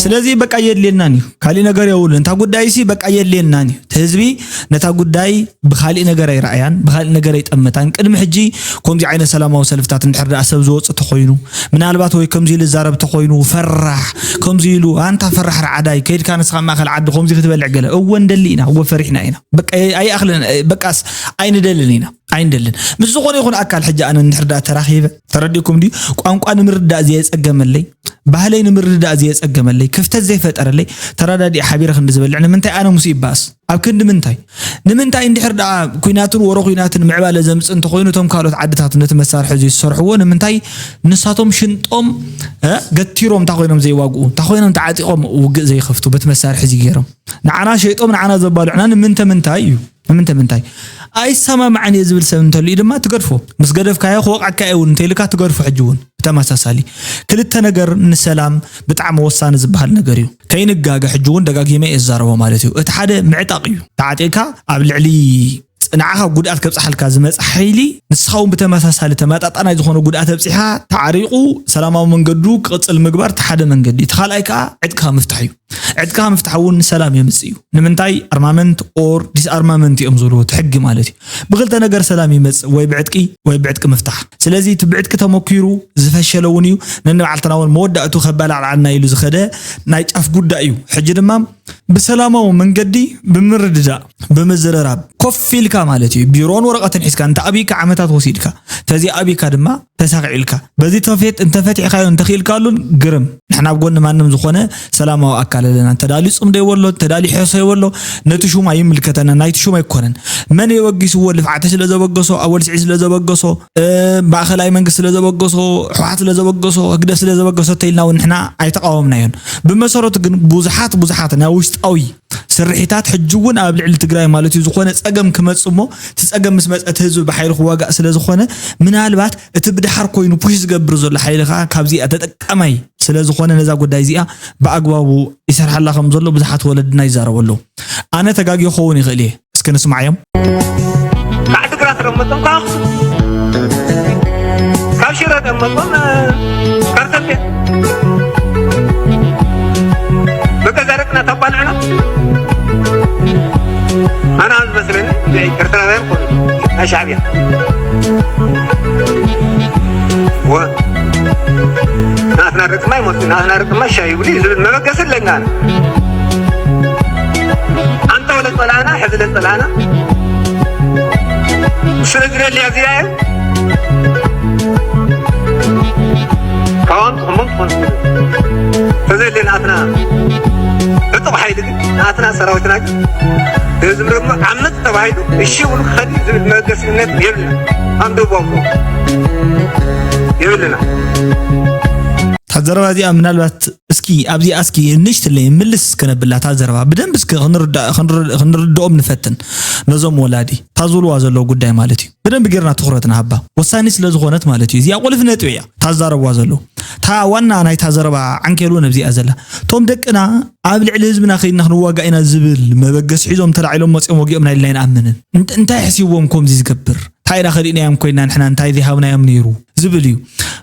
ስለዚ በቃ የድልየናን እዩ፣ ካሊእ ነገር የብሉን። እንታ ጉዳይ ሲ በቃ የድልየናን እዩ። እቲ ህዝቢ ነታ ጉዳይ ብኻሊእ ነገር ኣይረኣያን፣ ብኻሊእ ነገር ኣይጠመታን። ቅድሚ ሕጂ ከምዚ ዓይነት ሰላማዊ ሰልፍታት እንድሕር ደኣ ሰብ ዝወጽእ ተኾይኑ፣ ምናልባት ወይ ከምዚ ኢሉ ዝዛረብ ተኾይኑ፣ ፈራሕ፣ ከምዚ ኢሉ፣ ኣንታ ፈራሕ ረዓዳይ፣ ከይድካ ንስኻ ማእከል ዓዲ ከምዚ ክትበልዕ ገለ፣ እወ ንደሊ ኢና፣ እወ ፈሪሕና ኢና። በቃ ኣይኣኽልን፣ በቃስ ኣይንደልን ኢና፣ ኣይንደልን። ምስ ዝኾነ ይኹን ኣካል ሕጂ ኣነ እንድሕር ደኣ ተራኺበ፣ ተረዲእኩም ድዩ? ቋንቋ ንምርዳእ ዘየጸገመለይ፣ ባህለይ ንምርዳእ ዘየጸገመለይ፣ ክፍተት ዘይፈጠረለይ፣ ተረዳዲእ ሓቢረ ክንዲ ዝበልዕ ንምንታይ ኣነ ምስ ይባእስ? ኣብ ክንዲ ምንታይ? ንምንታይ እንድሕር ደኣ ኲናትን ወረ ኲናትን ምዕባለ ዘምጽእ እንተኾይኑ፣ እቶም ካልኦት ዓድታት ነቲ መሳርሒ እዚ ዝሰርሕዎ ንምንታይ ንሳቶም ሽንጦም፣ እ፣ ገቲሮም እንታይ ኮይኖም ዘይዋግኡ? እንታይ ኮይኖም ተዓጢቖም ውግእ ዘይኸፍቱ በቲ መሳርሒ እዚ ገይሮም? ንዓና ሸይጦም ንዓና ዘባልዑና ንምንተ ምንታይ እዩ? ንምንተ ምንታይ? ኣይሰማማዕን እየ ዝብል ሰብ እንተልዩ ድማ ትገድፎ። ምስ ገደፍካዮ ክወቕዐካ እየ እውን እንተኢልካ ትገድፎ። ሕጂ እውን ብተመሳሳሊ ክልተ ነገር ንሰላም ብጣዕሚ ወሳኒ ዝበሃል ነገር እዩ። ከይንጋገ ሕጂ እውን ደጋጊመ እየ ዝዛረቦ ማለት እዩ። እቲ ሓደ ምዕጣቕ እዩ። ተዓጢቕካ ኣብ ልዕሊ ንዓኻ ጉድኣት ከብፅሓልካ ዝመፅእ ሓይሊ ንስኻ እውን ብተመሳሳሊ ተመጣጣናይ ዝኾነ ጉድኣት ኣብፂሓ ተዓሪቑ ሰላማዊ መንገዱ ክቕፅል ምግባር እቲ ሓደ መንገዲ። እቲ ካልኣይ ከዓ ዕጥቅኻ ምፍታሕ እዩ። ዕጥቅኻ ምፍታሕ እውን ሰላም የምፅእ እዩ። ንምንታይ ኣርማመንት ኦር ዲስኣርማመንት እዮም ዝብልዎ እቲ ሕጊ ማለት እዩ። ብክልተ ነገር ሰላም ይመፅእ፣ ወይ ብዕጥቂ ወይ ብዕጥቂ ምፍታሕ። ስለዚ እቲ ብዕጥቂ ተመኪሩ ዝፈሸለ እውን እዩ። ነንባዕልትና እውን መወዳእቱ ከባላዕላዕና ኢሉ ዝኸደ ናይ ጫፍ ጉዳይ እዩ። ሕጂ ድማ ብሰላማዊ መንገዲ ብምርድዳእ ብምዝርራብ ኮፍ ኢልካ ማለት እዩ። ቢሮን ወረቐትን ሒዝካ እንተኣብይካ ዓመታት ወሲድካ፣ ተዘይኣብይካ ድማ ተሳኺዕልካ። በዚ ተፌት እንተፈቲሕካዮ እንተኽኢልካሉን ግርም። ንሕና ኣብ ጎኒ ማንም ዝኾነ ሰላማዊ ኣካል ኣለና። እንተዳልዩ ጽምዶ ይበሎ፣ እንተዳልዩ ሕሶ ይበሎ፣ ነቲ ሹም ኣይምልከተና፣ ናይቲ ሹም ኣይኮነን። መን የበጊስዎ? ልፍዓቲ ስለ ዘበገሶ፣ ኣወል ስዒድ ስለ ዘበገሶ፣ እ፣ ማእኸላይ መንግስቲ ስለ ዘበገሶ፣ ሕወሓት ስለ ዘበገሶ፣ ህግደፍ ስለ ዘበገሶ ተኢልና እውን ንሕና ኣይተቃወምናዮን። ብመሰረቱ ግን ብዙሓት ብዙሓት ናይ ውሽጣዊ ስርሒታት ሕጂ እውን ኣብ ልዕሊ ትግራይ ማለት እዩ ዝኾነ ጸገም ክመጽእ እሞ፣ እቲ ጸገም ምስ መጸ እቲ ህዝቢ ብሓይሊ ክዋጋእ ስለ ዝኾነ፣ ምናልባት እቲ ብድሓር ኮይኑ ፑሽ ዝገብር ዘሎ ሓይሊ ከዓ ካብዚኣ ተጠቃማይ ስለ ዝኾነ፣ ነዛ ጉዳይ እዚኣ ብኣግባቡ ይሰርሓላ ከም ዘሎ ብዙሓት ወለድና ይዛረቡ ኣለዉ። ኣነ ተጋግዮ ክኸውን ይኽእል እየ። እስኪ ንስማዓዮም። ካብ ዓድግራት እዮም መጾም፣ ካብ ኣኽሱም፣ ካብ ሽረ እዮም መጾም፣ ካብ ተንቤን። በገዛ ደቅና ተባልዕና። ኣና ዝመስለኒ ኤርትራውያን ኮኑ ናይ ሻዕብያ። ወ-፣ ናትና ደቅማ ይሞቱ፣ ናትና ደቅማ ሻይ ይብሉ ዝብል መበገሲ ኣለና። ኣንተ ወለ ጸላእና፣ ሕዚ ለጸላእና። ስለ ዝደልያ እዚኣ እየ። ካብኦም ትኹሞም ትኾኑ። ተዘይለ ናትና ዕጡቕ ሓይሊ ግን፣ ናትና ሰራዊትና ግን፣ ህዝቢ ደግሞ ዓመፅ ተባሂሉ እሺ ብሉ ክኸዲ ዝብል መበገሲ እምነት የብልና። ኣንብቦም የብልና። እታ ዘረባ እዚኣ ምናልባት እስኪ ኣብዚኣ እስኪ ንእሽትለይ ምልስ ክነብላ፣ እታ ዘረባ ብደንብ እስኪ ክንርዳ-፣ ክንር-፣ ክንርድኦም ንፈትን። ነዞም ወላዲ እታ ዝብልዋ ዘለዉ ጉዳይ ማለት እዩ። ብደንብ ጌርና ትኹረት ንሃባ። ወሳኒ ስለ ዝኾነት ማለት እዩ። እዚኣ ቁልፊ ነጥቢ እያ። እታ ዝዛረብዋ ዘለዉ። እታ ዋና ናይታ ዘረባ ዓንኬል እውን ኣብዚኣ ዘላ። እቶም ደቅና ኣብ ልዕሊ ህዝብና ከይድና ክንዋጋእ ኢና ዝብል መበገሲ ሒዞም ተላዒሎም መፂኦም ወጊኦምና ኢልና ኣይንኣምንን። እንት-፣ እንታይ ሕሲብዎም ከምዚ ዝገብር? እንታይ ኢና ከሊእናዮም ኮይና ንሕና? እንታይ ዘይሃብናዮም ነይሩ? ዝብል እዩ።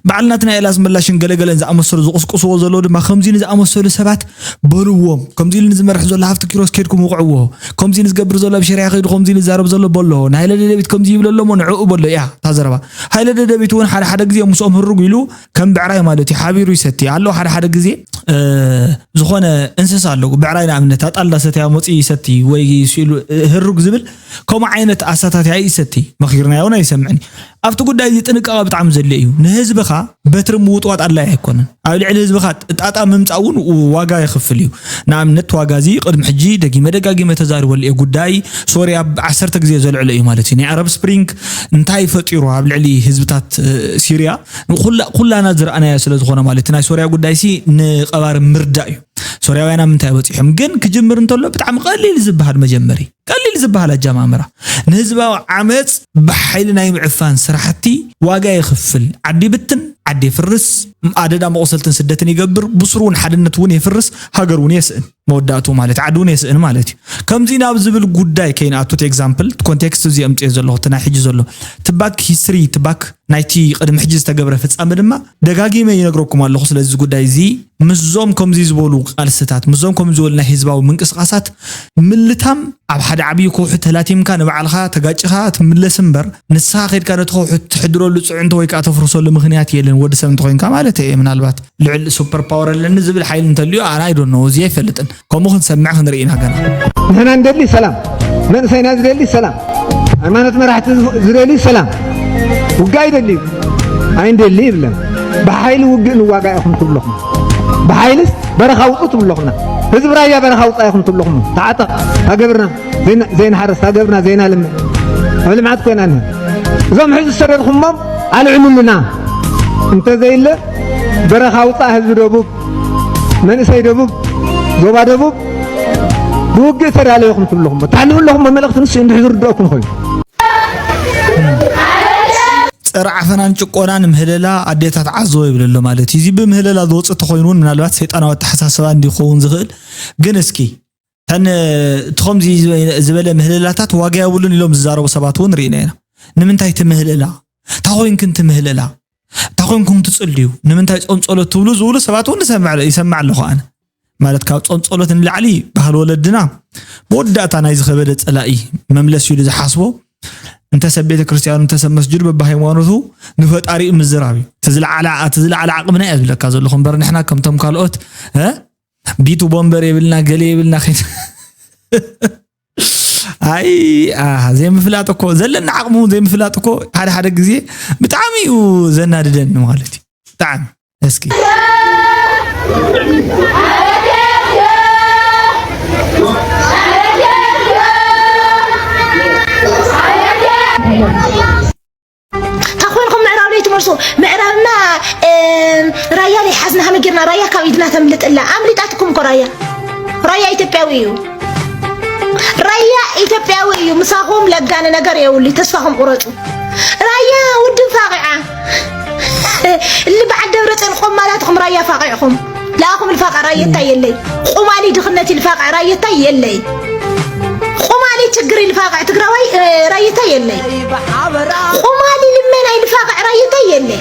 በዓል ናትናኤል ኣስመላሽን ገለገለን ዝኣመሰሉ ዝቕስቅስዎ ዘለዉ ድማ ከምዚ ንዝኣመሰሉ ሰባት በልዎም። ከምዚ ኢሉ ንዝመርሕ ዘሎ ሃፍቲ ኪሮስ ከይድኩም ውቕዕዎ። ከምዚ ንዝገብር ዘሎ ኣብ ሸሪዓ ከይዱ ከምዚ ንዛረብ ዘሎ በሎ። ናይ ሃይለ ደደቢት ከምዚ ይብል ኣሎ እሞ ንዕኡ በሎ እያ እታ ዘረባ። ሃይለ ደደቢት እውን ሓደ ሓደ ግዜ ምስኦም ህርጉ ኢሉ ከም ብዕራይ ማለት እዩ ሓቢሩ ይሰቲ ኣሎ። ሓደ ሓደ ግዜ፣ እ፣ ዝኾነ እንስሳ ኣሎ። ብዕራይ ንኣብነት ኣጣል እንዳሰተያ መፂኡ ይሰቲ ወይ ኢሉ፣ እ፣ ህርግ ዝብል ከምኡ ዓይነት ኣሳታትያ ይሰቲ። መኺርናዮ እውን ኣይሰምዕን እዩ። ኣብቲ ጉዳይ እዚ ጥንቃቐ ብጣዕሚ ዘድልዮ እዩ። ንህዝብኻ በትሪ ምውጥዋጥ ኣድላዪ ኣይኮነን። ኣብ ልዕሊ ህዝብኻ ጣጣ ምምጻእ እውን ዋጋ የኽፍል እዩ። ንኣብነት ዋጋ እዚ ቅድሚ ሕጂ ደጊመ ደጋጊመ ተዛሪበሉ እየ። ጉዳይ ሶርያ ዓሰርተ ግዜ ዘልዕሎ እዩ ማለት እዩ። ናይ ኣረብ ስፕሪንግ እንታይ ፈጢሩ ኣብ ልዕሊ ህዝብታት፣ እ፣ ሲርያ ኩላ-፣ ኩላና ዝረኣናዮ ስለ ዝኾነ ማለት እዩ። ናይ ሶርያ ጉዳይሲ ንቐባሪ ምርዳእ እዩ። ሶርያውያን ኣብ ምንታይ በጺሖም ግን ክጅምር እንተሎ ብጣዕሚ ቀሊል ዝበሃል መጀመሪ፣ ቀሊል ዝበሃል ኣጀማምራ። ንህዝባዊ ዓመጽ ብሓይሊ ናይ ምዕፋን ስራሕቲ ዋጋ የኽፍል። ዓዲ ብትን፣ ዓዲ ፍርስ፣ ኣደዳ መቑሰልትን ስደትን ይገብር፣ ብስሩ እውን ሓድነት እውን የፍርስ፣ ሃገር እውን የስእን። መወዳእቱ ማለት ዓዲ እውን የስእን ማለት እዩ። ከምዚ ናብ ዝብል ጉዳይ ከይንኣቱ፣ እቲ ኤግዛምፕል፣ ኮንቴክስት እዚ ኣምጽኦ ዘለኹ፣ እቲ ናይ ሕጂ ዘሎ፣ ትባክ ሂስትሪ፣ ትባክ ናይቲ ቅድሚ ሕጂ ዝተገብረ ፍጻመ ድማ ደጋጊመ ይነግረኩም ኣለኹ። ስለዚ ጉዳይ እዚ ምስዞም ከምዚ ዝበሉ ቃልስታት፣ ምስዞም ከምዚ ዝበሉ ናይ ህዝባዊ ምንቅስቃሳት ምልታም ኣብ ሓደ ዓብዪ ከውሒ ተላቲምካ ንባዕልኻ ተጋጭኻ ትምለስ እምበር፣ ንስኻ ከይድካ ነቲ ከውሒ ትሕድረሉ ጽዕንቶ ወይ ከዓ ተፍርሰሉ ምኽንያት የለን፣ ወዲ ሰብ እንተኾይንካ ማለት እየ። ምናልባት ልዕል ሱፐር ፓወር ኣለኒ ዝብል ሓይሊ እንተልዩ፣ ኣነ I don't know፣ እዚ ኣይፈልጥን። ከምኡ ክንሰምዕ ክንርኢ ኢና ገና። ንሕና ንደሊ ሰላም፣ መንእሰይና ዝደሊ ሰላም፣ ሃይማኖት መራሕቲ ዝደሊ ሰላም። ውግእ ኣይደሊ እዩ፣ ኣይንደሊ ይብለን። ብሓይሊ ውግእ ንዋጋ ኢኹም ትብለኹም፣ ብሓይልስ በረኻ ውፁ ትብለኹምና። ህዝቢ ራያ በረኻ ውፃ ኢኹም ትብለኹም። ተዓጠቕ፣ ሃገብርና ዘይና-፣ ዘይንሓረስ፣ ሃገብርና ዘይናልምዕ፣ ኣብ ልምዓት ኮይና እኒሀ። እዞም ሕዚ ዝሰደድኹሞም ኣልዕሉልና። እንተዘይለ በረኻ ውፃእ ህዝቢ ደቡብ፣ መንእሰይ ደቡብ፣ ዞባ ደቡብ ብውግእ ተዳለዩ ኢኹም ትብለኹም። ተሕልፉ ኣለኹም መልእኽቲ ንሱ እንድሕር ዝርድኦኩም ኮይኑ። ጸረ ዓፈናን ጭቆናን ምህለላ ኣዴታት ዓዘቦ ይብል ኣሎ ማለት እዩ። እዚ ብምህለላ ዝወጽእ ተኾይኑ እውን ምናልባት ሰይጣናዊ ኣተሓሳስባ እንዲኸውን ዝኽእል። ግን እስኪ ተን እቲ ከምዚ ዝበለ ምህለላታት ዋጋ የብሉን ኢሎም ዝዛረቡ ሰባት እውን ርኢና ኢና። ንምንታይ እቲ ምህለላ? እንታይ ኮይንክን እቲ ምህለላ? እንታይ ኮይንኩም ትጽልዩ? ንምንታይ ጾም ጸሎት ትብሉ? ዝብሉ ሰባት እውን ንሰምዕ፣ ይሰምዕ ኣለኹ ኣነ። ማለት ካብ ጾም ጸሎት ንላዕሊ ባህሊ ወለድና መወዳእታ ናይ ዝኸበደ ጸላኢ መምለስ ኢሉ ዝሓስቦ እንተ ሰብ ቤተ ክርስቲያኑ እንተ ሰብ መስጅዱ በብሃይማኖቱ ንፈጣሪኡ ምዝራብ እዩ። እቲ ዝለዓለ፣ እቲ ዝለዓለ ዓቕምና እየ ዝብለካ ዘለኹ እምበር ንሕና ከምቶም ካልኦት፣ እ? ቢቱ ቦምበር የብልና፣ ገለ የብልና ከይድ-፣ ኣይ፣ ኣ፣ ዘይምፍላጥ እኮ፣ ዘለና ዓቕሚ እውን ዘይምፍላጥ እኮ ሓደ ሓደ ግዜ ብጣዕሚ እዩ ዘናድደኒ ማለት እዩ። ብጣዕሚ። እስኪ። እንታይ ኮይንኩም ምዕራብ ለይትመልሱ? ምዕራብና፣ እም፣ ራያ ለይሓዝና ከመይ ጌርና ራያ ካብ ኢድና ተምልጥላ? ኣምሊጣትኩም እኮ ራያ። ራያ ኢትዮጵያዊ እዩ። ራያ ኢትዮጵያዊ እዩ። ምሳኹም ለጋነ ነገር የውሉ። ተስፋኹም ቁረጹ። ራያ ውድብ ፋቂዓ። እሊ በዓል ደብረጽዮን ቆማላትኹም ራያ ፋቂዕኹም። ለኣኹም ልፋቃ ራየታ የለይ። ቁማሊ ድኽነት ይልፋቃ ራየታ የለይ። ቁማሊ ችግር ይልፋቃ ትግራዋይ ራየታ የለይ። ቁማሊ ልመና ይልፋቃ ራየታ የለይ።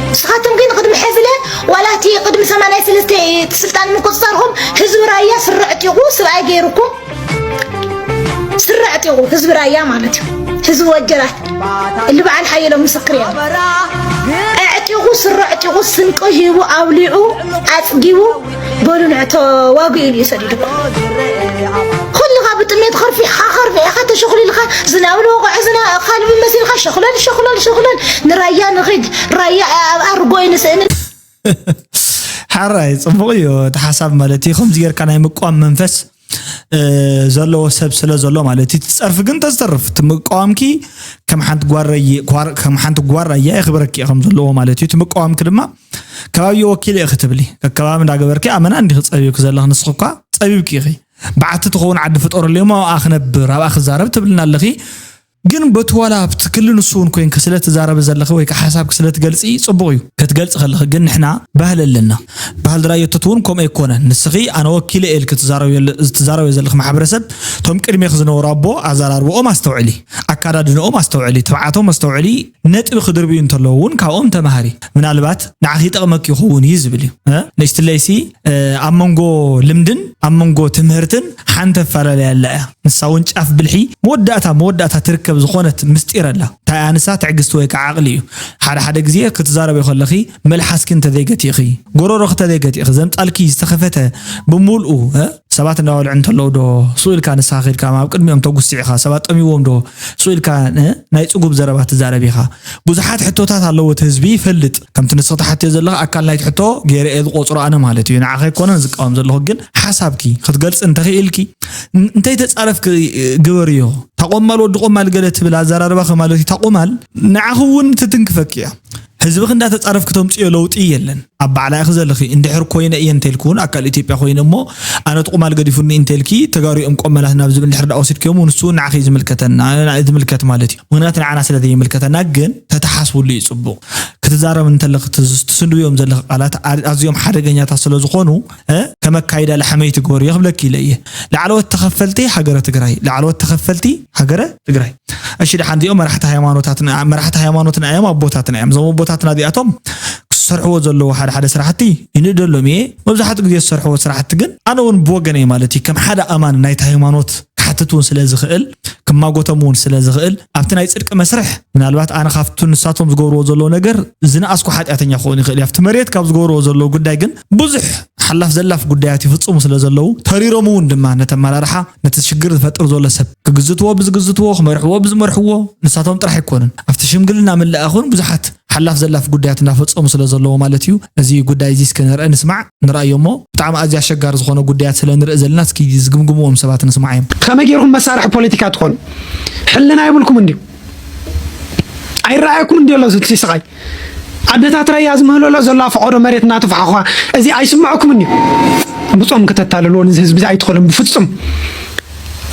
ንስኻትኩም ግን ቅድሚ ሕዝለ ዋላ እቲ ቅድሚ ሰማንያ ሰለስተ ስልጣን ምቁፅፃርኩም ህዝቢ ራያ ስረ ዕጢቑ ስብኣይ ገይሩኩም ስረ ዕጢቑ ህዝቢ ራያ ማለት እዩ። ህዝቢ ወጀራት እሊ በዓል ሓየሎም ምስክር እዮም። ኣዕጢቑ ስረ ዕጢቑ ስንቂ ሂቡ ኣውሊዑ ኣፅጊቡ በሉ ንዕቶ ዋጉ ኢሉ እዩ ሰዲዱ። ኩልኻ ብጥሜት ኸርፊሕኻ ኸርፊሕኻ ተሸኹሊልካ ዝናብ ንወቕዖ ዝና ካልቢ መሲልካ ሸኹለል ሸኹለል ሸኹለል ንራያ ንኺድ ራያ ኣብ ኣርጎይ ንስእኒ ሓራይ ጽቡቕ እዩ እቲ ሓሳብ ማለት እዩ። ከምዚ ጌርካ ናይ ምቋም መንፈስ ዘለዎ ሰብ ስለ ዘሎ ማለት እዩ። እቲ ጸርፊ ግን ተዝተርፍ እቲ ምቋምኪ ከም ሓንቲ ጓረየ ከም ሓንቲ ጓራያ የኽብረኪ ከም ዘለዎ ማለት እዩ። እቲ ምቋምኪ ድማ ከባቢ ወኪል እየ ክትብሊ ከከባቢ እንዳገበርኪ ኣመና እንዲኺ ጸቢብኪ ዘለኽ ንስኺ እኳ ጸቢብኪ ኢኺ። በዓቲ ትኸውን ዓዲ ፍጠረለይ እሞ ኣብኣ ክነብር ኣብኣ ክዛረብ ትብልና ኣለኺ። ግን በቲ ዋላ ኣብቲ ክሊ ንሱ እውን ኮይንኪ ስለ ትዛረቢ ዘለኺ ወይ ከዓ ሓሳብኪ ስለ ትገልፂ ፅቡቕ እዩ ክትገልፂ ከለኺ ግን ንሕና ባህሊ ኣለና። ባህሊ ድራየቶት እውን ከምኡ ኣይኮነን። ንስኺ ኣነ ወኪለ እየ ኢልኪ ትዛረብዮ ዘለኺ ማሕበረሰብ እቶም ቅድሜኺ ዝነበሩ ኣቦ ኣዘራርብኦም ኣስተውዕሊ፣ ኣካዳድንኦም ኣስተውዕሊ፣ ትብዓቶም ኣስተውዕሊ፣ ነጥቢ ክድርብዩ እንተለዉ እውን ካብኦም ተማሃሪ። ምናልባት ንዓኺ ይጠቕመኪ ይኸውን እዩ ዝብል እዩ። ንእሽትለይሲ ኣብ መንጎ ልምድን ኣብ መንጎ ትምህርትን ሓንቲ ኣፈላለያ ኣላ እያ። ንሳ እውን ጫፍ ብልሒ መወዳእታ መወዳእታ ትርከብ ዝኾነት ምስጢር ኣላ። እንታይ ኣንሳ ትዕግስቲ ወይ ከዓ ዓቕሊ እዩ። ሓደ ሓደ ግዜ ክትዛረቢ ከለኺ መልሓስኪ እንተዘይገቲእኺ፣ ጎረሮኺ እንተዘይገቲእኺ፣ ዘምጻልኪ ዝተኸፈተ ብምልኡ ሰባት እንዳበልዑ እንተለዉ ዶ ስኡ ኢልካ ንስኻ ኺድካ ኣብ ቅድሚኦም ተጉስዕ ኢኻ? ሰባት ጠሚዎም ዶ ስኡ ኢልካ ናይ ጽጉብ ዘረባ ትዛረብ ኢኻ? ብዙሓት ሕቶታት ኣለዎ እቲ ህዝቢ ይፈልጥ። ከምቲ ንስኺ ትሓትዮ ዘለኺ ኣካል ናይቲ ሕቶ ገይረ እየ ዝቖጽሮ ኣነ ማለት እዩ። ንዓኺ ኣይኮነን ዝቃወም ዘለኹ ግን ሓሳብኪ ክትገልጺ እንተኽኢልኪ እንተይተጻረፍኪ ግበርዮ። እታ ቆማል ወዲ ቆማል ገለ ትብል ኣዘራርባኺ ማለት እዩ። እታ ቆማል ንዓኺ እውን ትትንክፈኪ እያ። ህዝብኺ እንዳተጻረፍኪ ተምጽዮ ለውጢ የለን። ኣብ ባዕላ ኢኺ ዘለኺ። እንድሕር ኮይነ እየ እንተልኩ እውን ኣካል ኢትዮጵያ ኮይነ እሞ ኣነ እቲ ቁማል ገዲፉኒ እንተልኪ ተጋሩ እዮም ቆመላት ናብ ዝብል እንድሕር ደኣ ወሲድክዮሙ ንሱ እውን ንዓኺ እዩ ዝምልከተና እዩ ዝምልከት ማለት እዩ። ምኽንያቱ ንዓና ስለ ዘይምልከተና ግን ተተሓስብሉ እዩ ጽቡቕ። ክትዛረብ እንተለኺ ትስንድብዮም ዘለኺ ቃላት ኣዝዮም ሓደገኛታት ስለ ዝኾኑ ከመካይዳ ላሕመይቲ ግበርዮ ክብለኪ ኢለ እየ። ላዕለዎት ተኸፈልቲ ሃገረ ትግራይ ላዕለዎት ተኸፈልቲ ሃገረ ትግራይ። እሺ ደሓን እዚኦም መራሕቲ ሃይማኖታትና መራሕቲ ሃይማኖትና እዮም ኣቦታትና እዮም። እዞም ኣቦታትና እዚኣቶም ክሰርሕዎ ዘለዎ ሓደ ሓደ ስራሕቲ ይንእደሎም እየ። መብዛሕትኡ ግዜ ዝሰርሕዎ ስራሕቲ ግን ኣነ እውን ብወገነይ ማለት እዩ ከም ሓደ ኣማን ናይቲ ሃይማኖት ክሓትት እውን ስለ ዝኽእል ክማጎቶም እውን ስለ ዝኽእል ኣብቲ ናይ ፅድቂ መስርሕ ምናልባት ኣነ ካብቲ ንሳቶም ዝገብርዎ ዘለዎ ነገር ዝነኣስኩ ሓጢኣተኛ ክኸውን ይኽእል እዩ። ኣብቲ መሬት ካብ ዝገብርዎ ዘለዉ ጉዳይ ግን ብዙሕ ሓላፍ ዘላፍ ጉዳያት ይፍፅሙ ስለ ዘለዉ ተሪሮም እውን ድማ ነቲ ኣመራርሓ ነቲ ሽግር ዝፈጥር ዘሎ ሰብ ክግዝትዎ ብዝግዝትዎ ክመርሕዎ ብዝመርሕዎ ንሳቶም ጥራሕ ኣይኮኑን ኣብቲ ሽምግልና ምልኣኽ እውን ብዙሓት ሓላፍ ዘላፍ ጉዳያት እናፈፀሙ ስለ ዘለዉ ማለት እዩ። እዚ ጉዳይ እዚ እስከ ንርአ ንስማዕ ንርኣዮ እሞ ብጣዕሚ ኣዝዩ ኣሸጋሪ ዝኾነ ጉዳያት ስለ ንርኢ ዘለና እስኪ ዝግምግምዎም ሰባት ንስማዕ እዮም። ከመይ ገይርኩም መሳርሒ ፖለቲካ ትኾኑ? ሕልና የብልኩም እንድዩ? ኣይረኣየኩም እንድዩ ኣሎ እቲ ስቓይ? ኣደታት ራያ ዝምህለሎ ዘሎ ፈቐዶ መሬት እናተፋሕኳ እዚ ኣይስምዐኩም እንድዩ? ብጾም ከተታልልዎ ንዚ ህዝቢ እዚ ኣይትኽእሉን ብፍጹም።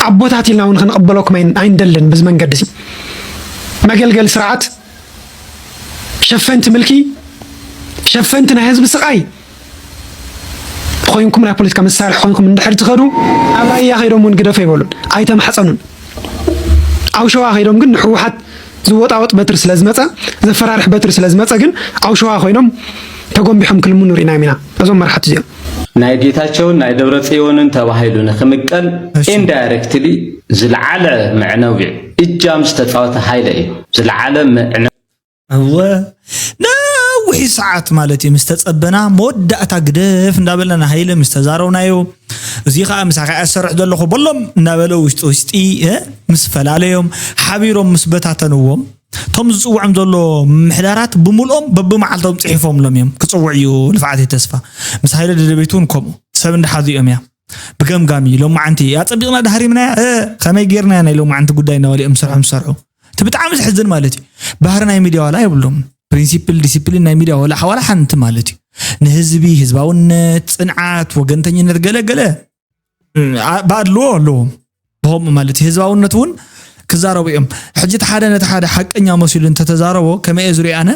ኣቦታት ኢልና እውን ክንቕበለኩም ኣይን- ኣይንደልን በዚ መንገዲ እዚ። መገልገሊ ስርዓት፣ ሸፈንቲ ምልኪ፣ ሸፈንቲ ናይ ህዝቢ ስቓይ ኮይንኩም ናይ ፖለቲካ መሳርሒ ኮይንኩም እንድሕር ትኸዱ ኣብ ራያ ከይዶም እውን ግደፎ ኣይበሉን ኣይተማሕፀኑን። ኣብ ሸዋ ከይዶም ግን ንህወሓት ዝወጣወጥ በትሪ ስለ ዝመፀ ዘፈራርሕ በትሪ ስለ ዝመፀ ግን ኣብ ሸዋ ኮይኖም ተጎንቢሖም ክልምኑ ርኢናዮም ኢና ነዞም መራሕቲ እዚኦም። ናይ ጌታቸውን ናይ ደብረፅዮንን ተባሂሉ ንክምቀል ኢንዳይሬክትሊ ዝለዓለ መዕነዊ እጃም ዝተፃወተ ሃይለ እዩ። ዝለዓለ መዕነዊ እወ ነዊሕ ሰዓት ማለት እዩ ምስ ተጸበና መወዳእታ ግደፍ እንዳበልና ንሃይለ ምስ ተዛረብናዮ እዚ ከዓ ምሳኻ እያ ዝሰርሕ ዘለኹ በሎም እናበለ ውሽጢ ውሽጢ ምስ ፈላለዮም ሓቢሮም ምስ በታተንዎም እቶም ዝጽውዖም ዘሎ ምምሕዳራት ብምልኦም በብመዓልቶም ጽሒፎምሎም እዮም ክጽውዕ እዩ ልፍዓተይ ተስፋ ምስ ሃይለ ደደቤት እውን ከምኡ ሰብ እንዳሓዙ እዮም እያ ብገምጋሚ ሎማዓንቲ ኣጸቢቕና ዳሃሪምናያ እ ከመይ ጌርናያ ናይ ሎማዓንቲ ጉዳይ እናበሉ እዮም ዝሰርሑ ዝሰርሑ እቲ ብጣዕሚ ዝሕዝን ማለት እዩ ባህሪ ናይ ሚድያ ዋላ የብሎም ፕሪንሲፕል ዲሲፕሊን ናይ ሚድያ ዋላ ሓዋላ ሓንቲ ማለት እዩ ንህዝቢ ህዝባውነት ፅንዓት ወገንተኝነት ገለ ገለ ብኣድልዎ ኣለዎም። ብኸምኡ ማለት እዩ ህዝባውነት እውን ክዛረቡ እዮም። ሕጂ እቲ ሓደ ነቲ ሓደ ሓቀኛ መሲሉ እንተተዛረቦ ከመይ እየ ዝሪኦ ኣነ?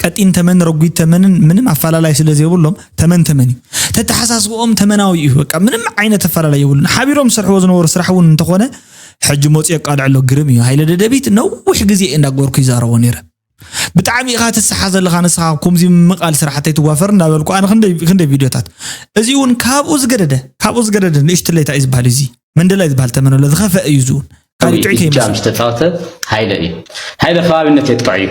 ቀጢን ተመን ረጒድ ተመንን ምንም ኣፈላላይ ስለ ዘይብሎም ተመን ተመን እዩ። ተተሓሳስብኦም ተመናዊ እዩ። በቃ ምንም ዓይነት ኣፈላላይ የብሉን። ሓቢሮም ዝሰርሕዎ ዝነበሩ ስራሕ እውን እንተኾነ ሕጂ መፂኡ የቃልዕ ኣሎ። ግርም እዩ። ሃይለ ደደቢት ነዊሕ ግዜ እየ እንዳገበርኩ ይዛረቦ ነይረ። ብጣዕሚ ኢኻ ትስሓ ዘለኻ ንስኻ፣ ከምዚ ምቃል ስራሕ ተይትዋፈር እንዳበልኩ ኣነ ክንደይ ክንደይ ቪድዮታት። እዚ እውን ካብኡ ዝገደደ ካብኡ ዝገደደ ንእሽትለይ እንታይ እዩ ዝበሃል? እዚ መንደላይ ዝበሃል ተመን ኣሎ ዝኸፈአ እዩ። እዚ እውን ካሊእ ጥዑይ እጃም ከይመስል ዝተፃወተ ሃይለ እዩ። ሃይለ ከባቢነት የጥቅዕ እዩ።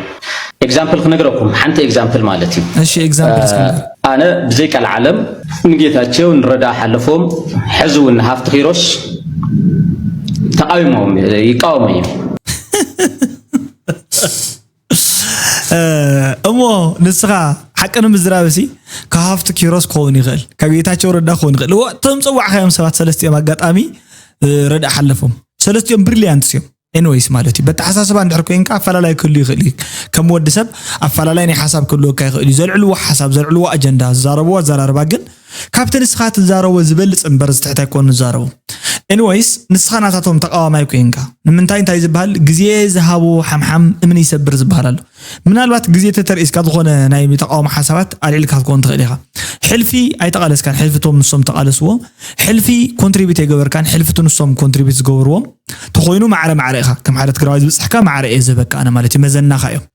ኤግዛምፕል ክነግረኩም፣ ሓንቲ ኤግዛምፕል ማለት እዩ። እሺ፣ ኤግዛምፕል እስኪ ንገር። ኣነ ብዘይ ቀልዓለም ንጌታቸው ንረዳ ሓለፎም፣ ሕዚ እውን ንሃፍቲ ኪሮስ ተቃዊሞም ይቃወሙ እዮም። እሞ ንስኻ ሓቂ ንምዝራብ ሲ ካብ ሃፍቲ ኪሮስ ክኸውን ይኽእል፣ ካብ ጌታቸው ረዳ ክኸውን ይኽእል። እዎ፣ እቶም ዝፀዋዕካዮም ሰባት ሰለስቲኦም ኣጋጣሚ ረዳ ሓለፎም ሰለስቲኦም ብሪሊያንትስ እዮም። ኤንወይስ ማለት እዩ። በተሓሳስባ እንድሕር ኮይንካ ኣፈላላይ ክህሉ ይኽእል እዩ። ከም ወዲ ሰብ ኣፈላላይ ናይ ሓሳብ ክህልወካ ይኽእል እዩ። ዘልዕልዎ ሓሳብ፣ ዘልዕልዎ ኣጀንዳ፣ ዝዛረብዎ ኣዘራርባ ግን ካብቲ ንስኻ ትዛረቦ ዝበልፅ እምበር ዝትሕት ኣይኮኑ ዝዛረቡ። ኤንወይስ ንስኻ ናታቶም ተቃዋማይ ኮይንካ ንምንታይ እንታይ ዝበሃል ግዜ ዝሃቦ ሓምሓም እምኒ ይሰብር ዝበሃል ኣሎ። ምናልባት ግዜ ተተርኢስካ ዝኾነ ናይ ተቃውሞ ሓሳባት ኣልዒልካ ክትኮን ትኽእል ኢኻ። ሕልፊ ኣይተቃለስካን። ሕልፊ ቶም ንሶም ተቃለስዎ። ሕልፊ ኮንትሪቢት ኣይገበርካን። ሕልፊ ንሶም ኮንትሪቢት ዝገብርዎም ተኾይኑ ማዕረ ማዕረ ኢኻ። ከም ሓደ ትግራዋይ ዝበፅሕካ ማዕረ እየ ዝህበካ ኣነ ማለት እዩ። መዘናኻ እዮም።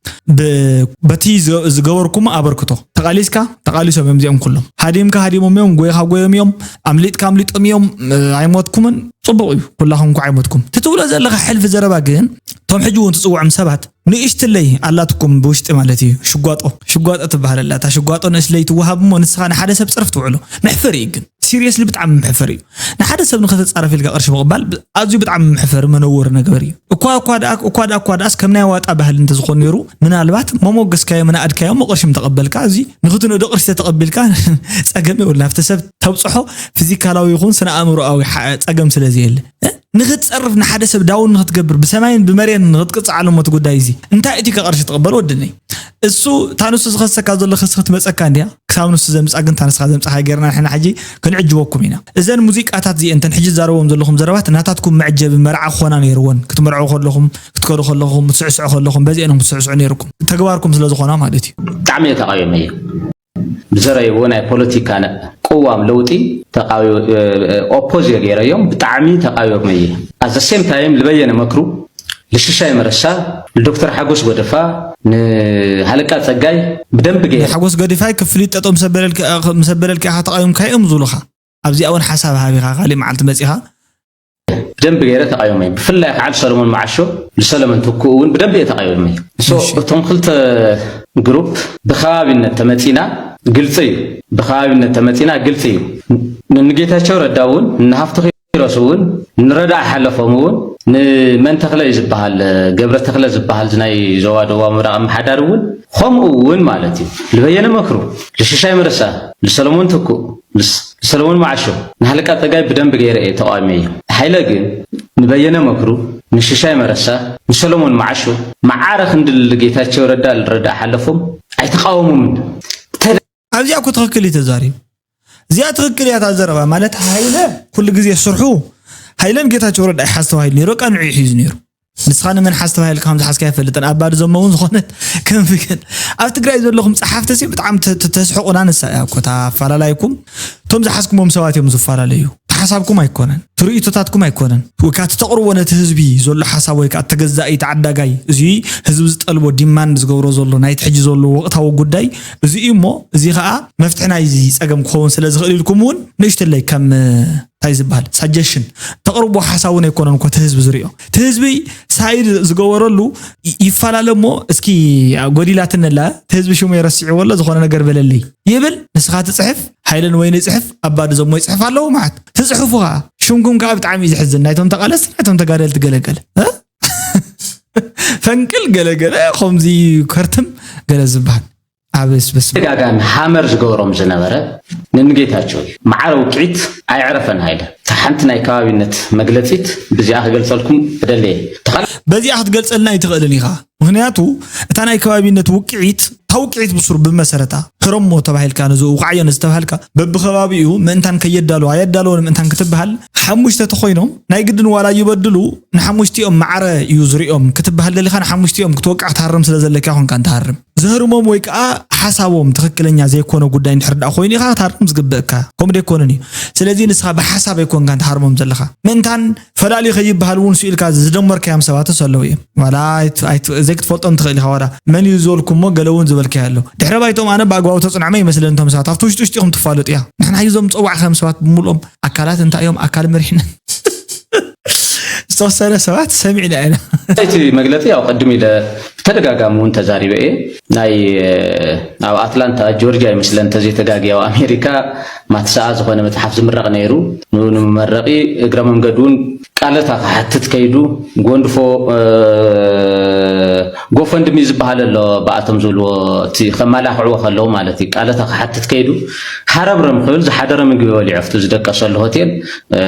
በቲ ዝገበርኩሞ ኣበርክቶ ተቃሊስካ ተቃሊሶም እዮም እዚኦም ኩሎም። ሃዲምካ ሃዲሞም እዮም። ጎይኻ ጎዮም እዮም። ኣምሊጥካ ኣምሊጦም እዮም። ኣይሞትኩምን። ፅቡቅ እዩ። ኩላኹም እኳ ኣይሞትኩም። ትትብሎ ዘለኻ ሕልፊ ዘረባ ግን እቶም ሕጂ እውን ትፅውዖም ሰባት ንእሽትለይ ኣላትኩም ብውሽጢ ማለት እዩ። ሽጓጦ ሽጓጦ ትበሃል ኣላ። እታ ሽጓጦ ንእሽትለይ ትወሃብ እሞ ንስኻ ንሓደ ሰብ ፅርፍ ትውዕሎ። መሕፈሪ እዩ ግን ሲሪየስሊ ብጣዕሚ መሕፈሪ እዩ። ንሓደ ሰብ ንኸተፃረፍ ኢልካ ቅርሺ ምቕባል ኣዝዩ ብጣዕሚ መሕፈሪ መነወሪ ነገር እዩ። እኳ እኳ ደኣ እኳ ደኣ እኳ ደኣስ ከም ናይ ዋጣ ባህሊ እንተዝኾን ነይሩ ምናልባት መሞገስካዮ ምናኣድካዮ እሞ ቅርሺ ምተቐበልካ እዚ ንኽትንእዶ ቅርሺ ተተቐቢልካ ፀገም የብሉ። ናብቲ ሰብ ተብፅሖ ፊዚካላዊ ይኹን ስነ ኣእምሮኣዊ ፀገም ስለ ዘየለ ንኽትፀርፍ ንሓደ ሰብ ዳውን ንኽትገብር ብሰማይን ብመሬን ንኽትቅፅዓሉ እሞ እቲ ጉዳይ እዚ እንታይ እቲ ከቐርሺ ትቕበል ወድነይ እሱ እታ ንሱ ዝኸሰካ ዘሎ ክሲ ክትመፀካ እንድያ ክሳብ ንሱ ዘምፃ ግን እታ ንስኻ ዘምፃኻ ገይርና ንሕና ሕጂ ክንዕጅበኩም ኢና እዘን ሙዚቃታት እዚአን እተን ሕጂ ትዛረቦም ዘለኹም ዘረባት ናታትኩም መዕጀቢ መርዓ ክኾና ነይርወን ክትምርዑ ከለኹም ክትከዱ ከለኹም ክትስዕስዑ ከለኹም በዚአን ኢኹም ክትስዕስዑ ነይርኩም ተግባርኩም ስለ ዝኾና ማለት እዩ ብጣዕሚ እየ ተቃዊመዮ ብዘረይዎ ናይ ፖለቲካ ቅዋም ለውጢ ኦፖዝ እየ ገይረዮም ብጣዕሚ ተቃዊመየ ኣዘ ሴም ታይም ልበየነ መክሩ ልሽሻይ መረሳ ልዶክተር ሓጎስ ጎደፋ ንሃለቃ ፀጋይ ብደንብ ገይረ ሓጎስ ገዲፋይ ክፍሊት ጠጠው ምስ ኣበለልካ ኢኻ ተቃዊምካ እዮም ዝብሉኻ ኣብዚኣ እውን ሓሳብ ሃቢኻ ካሊእ መዓልቲ መፂኻ ብደንቢ ገይረ ተቃዊመ ብፍላይ ከዓ ሰለሞን መዓሾ ንሰለሞን ትኩ እውን ብደንቢ እየ ተቃዊመ እቶም ክልተ ግሩፕ ብከባቢነት ተመፂና ግልፂ እዩ ብከባቢነት ተመፂና ግልፂ እዩ ንጌታቸው ረዳ እውን ንሃፍቲ ኪሮስ እውን ንረዳ ሓለፎም እውን ንመን ተኽለ እዩ ዝበሃል ገብረ ተኽለ ዝበሃል ናይ ዞባ ደቡብ ምብራቕ ኣመሓዳሪ እውን ከምኡ እውን ማለት እዩ ልበየነ መክሩ ልሽሻይ መረሳ ልሰለሞን ትኩ ሰለሞን መዓሾ ንሃለቃ ፀጋይ ብደንቢ ገይረ እየ ተቃዊመዮ። ሃይለ ግን ንበየነ መክሩ፣ ንሽሻይ መረሳ፣ ንሰለሞን መዓሾ መዓረ ክንዲ ልጌታቸው ረዳ ልረዳ ሓለፎም ኣይተቃወሞምን። ኣብዚኣ እኮ ትኽክል እዩ ተዛሪቡ። እዚኣ ትኽክል እያ እታ ዘረባ ማለት ሃይለ ኩሉ ግዜ ስርሑ ሃይለን ጌታቸው ረዳ ይሓዝ ተባሂሉ ነይሩ። በቃ ንዑ ይሒዙ ነይሩ። ንስኻ ንመን ሓዝ ተባሂልካ ከም ዝሓዝካ ኣይፈልጥን። ኣባዲ ዘሞ እውን ዝኾነት ክንፊ ግን ኣብ ትግራይ ዘለኹም ጸሓፍቲ ሲ ብጣዕሚ ተ- ተ- ተስሕቑና። ንሳ እያ እኮ እታ ኣፈላላይኩም። እቶም ዝሓዝኩሞም ሰባት እዮም ዝፈላለዩ። እቲ ሓሳብኩም ኣይኮነን፣ እቲ ርእይቶታትኩም ኣይኮነን። ወይ ከዓ እቲ ተቕርቦ ነቲ ህዝቢ ዘሎ ሓሳብ ወይ ከዓ ተገዛኢ ተዓዳጋይ እዚ ህዝቢ ዝጠልቦ ዲማንድ ዝገብሮ ዘሎ ናይቲ ሕጂ ዘሎ ወቕታዊ ጉዳይ እዚ እዩ እሞ እዚ ከዓ መፍትሒ ናይዚ ፀገም ክኸውን ስለ ዝኽእል ኢልኩም እውን ንእሽተለይ ከም እንታይ ዝበሃል ሳጀሽን ተቕርቦ ሓሳብ እውን ኣይኮነን እኮ እቲ ህዝቢ ዝሪኦ እቲ ህዝቢ ሳይድ ዝገበረሉ ይፈላለ እሞ እስኪ ጎዲላትነላ እቲ ህዝቢ ሽሙ የረስዕዎ ኣሎ ዝኾነ ነገር በለለይ ይብል ንስኻ ትፅሕፍ ሃይለን ወይነ ይፅሕፍ ኣባዲ ዘሞ ይፅሕፍ ኣለዉ ማለት ትፅሕፉ ከዓ ሽምኩም ከዓ ብጣዕሚ እዩ ዝሕዝን ናይቶም ተቃለስቲ ናይቶም ተጋደልቲ ገለገለ ፈንቅል ገለገለ ከምዚ ከርትም ገለ ዝበሃል ዓብስ በስ ተደጋጋሚ ሃመር ዝገብሮም ዝነበረ ንንጌታቸው እዩ። መዓረ ውቅዒት ኣየዕረፈን ሃይለ። እታ ሓንቲ ናይ ከባቢነት መግለጺት ብዚኣ ክገልጸልኩም እደሊ እየ። እታ በዚኣ ክትገልጸልና ኣይትኽእልን ኢኻ። ምኽንያቱ እታ ናይ ከባቢነት ውቅዒት፣ እታ ውቅዒት ብሱር ብመሰረታ፣ ሕረሞ ተባሂልካ፣ ነዚ ውቃዕዮ ነዚ ተባሂልካ፣ በብኸባቢኡ ምእንታን ከየዳለወ ኣየዳለወን ምእንታን ክትበሃል፣ ሓሙሽተ ተኾይኖም ናይ ግድን ዋላ ይበድሉ፣ ንሓሙሽቲኦም ማዕረ እዩ ዝርእዮም ክትበሃል ደሊኻ፣ ንሓሙሽቲኦም ክትወቅዕ ክትሃርም ስለ ዘለካ ይኾንካ እንትሃርም። ዘህርሞም ወይ ከዓ ሓሳቦም ትኽክለኛ ዘይኮነ ጉዳይ እንድሕር ደኣ ኮይኑ ኢኻ ክትሃርም ዝግበእካ። ከምኡ ደይኮነን እዩ። ስለዚ ንስኻ ብሓሳብ ኣይኮንካን ትሃርሞም ዘለኻ። ምእንታን ፈላሊ ከይበሃል እውን ስኢልካ ዝደመርካዮም ሰባትስ ኣለዉ እዮም። ዋላ ኣይት-፣ ኣይት-፣ ዘይክትፈልጦም ትኽእል ኢኻ። ዋላ መን እዩ ዝበልኩሞ ገለ እውን ዝበልካዮ ኣሎ። ድሕረ ባይቶም ኣነ ብኣግባቡ ተጽንዖም ኣይመስለኒ እቶም ሰባት። ኣብቲ ውሽጢ ውሽጢኹም ትፋለጡ እያ። ንሕና እዩ እዞም ዝጸዋዕካዮም ሰባት ብምልኦም ኣካላት እንታይ እዮም? ኣካል መሪሕነት ዝተወሰነ ሰባት ሰሚዕና ኢና። እቲ መግለጺ ያው ቅድም ኢለ ብተደጋጋሚ እውን ተዛሪበ እየ። ናይ፣ ኣብ ኣትላንታ ጆርጂያ ይመስለን እንተዘይተጋግየ ኣብ ኣሜሪካ ማትሰኣ ዝኾነ መጽሓፍ ዝምረቕ ነይሩ። ንኡ ንመመረቒ እግረ መንገዱ እውን ቃለታ ክሓትት ከይዱ ጎንድፎ፣ እ፣ ጎፈንድሚ ዝበሃል ኣሎ ብኣቶም ዝብልዎ እቲ ከመላኽዕዎ ከለዉ ማለት እዩ። ቃለታ ክሓትት ከይዱ ሃረብረም ክብል ዝሓደረ ምግቢ በሊዑ ኣብቲ ዝደቀሰሉ ሆቴል፣ እ፣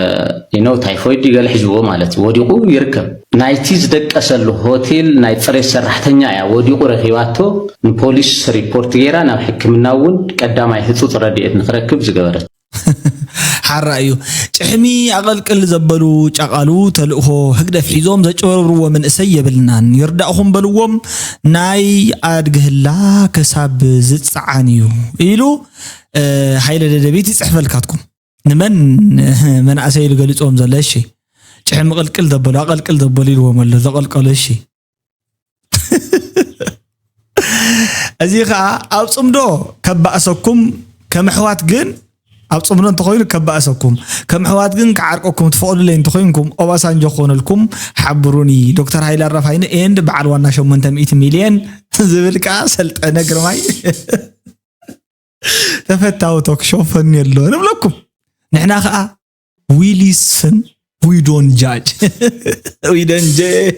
you know ታይፎይድ ድዩ ገለ ሒዝዎ ማለት እዩ። ወዲቑ ይርከብ። ናይቲ ዝደቀሰሉ ሆቴል ናይ ጽሬት ሰራሕተኛ እያ ወዲቑ ረኺባቶ። ንፖሊስ ሪፖርት ገይራ ናብ ሕክምና እውን ቀዳማይ ህጹጽ ረድኤት ንክረክብ ዝገበረት። ሓራ እዩ። ጭሕሚ ኣቐልቅል ዘበሉ ጫቓሉ ተልእኾ ህግደፍ ሒዞም ዘጭበረብርዎ መንእሰይ የብልናን። ይርዳእኹም በልዎም። ናይ ኣድግህላ ክሳብ ዝጸዓን እዩ ኢሉ፣ እ፣ ሃይለ ደደቢት ይጽሕፈልካትኩም። ንመን መንእሰይ ኢሉ ገሊጽዎም ዘሎ? እሺ። ጭሕሚ ቅልቅል ዘበሉ፣ ኣቐልቅል ዘበሉ ኢልዎም ኣሎ። ዘቐልቀሉ፣ እሺ። እዚ ኸኣ ኣብ ጽምዶ ከባእሰኩም፣ ከም ኣሕዋት ግን፣ ኣብ ጽምዶ እንተኾይኑ ከባእሰኩም፣ ከም ኣሕዋት ግን ክዓርቀኩም ትፈቕዱለይ እንተኾይንኩም፣ ኦባሳንጆ ክኾነልኩም ሓብሩኒ። ዶክተር ሃይለ ኣራፋይነ ኤንድ በዓል ዋና ሸሞንተ ሚእቲ ሚልዮን ዝብል ከኣ ሰልጠነ ግርማይ ተፈታዊ ቶክ ሾው ፈኒ ኣሎ ንብለኩም። ንሕና ኸኣ we listen, we don't judge. We don't judge.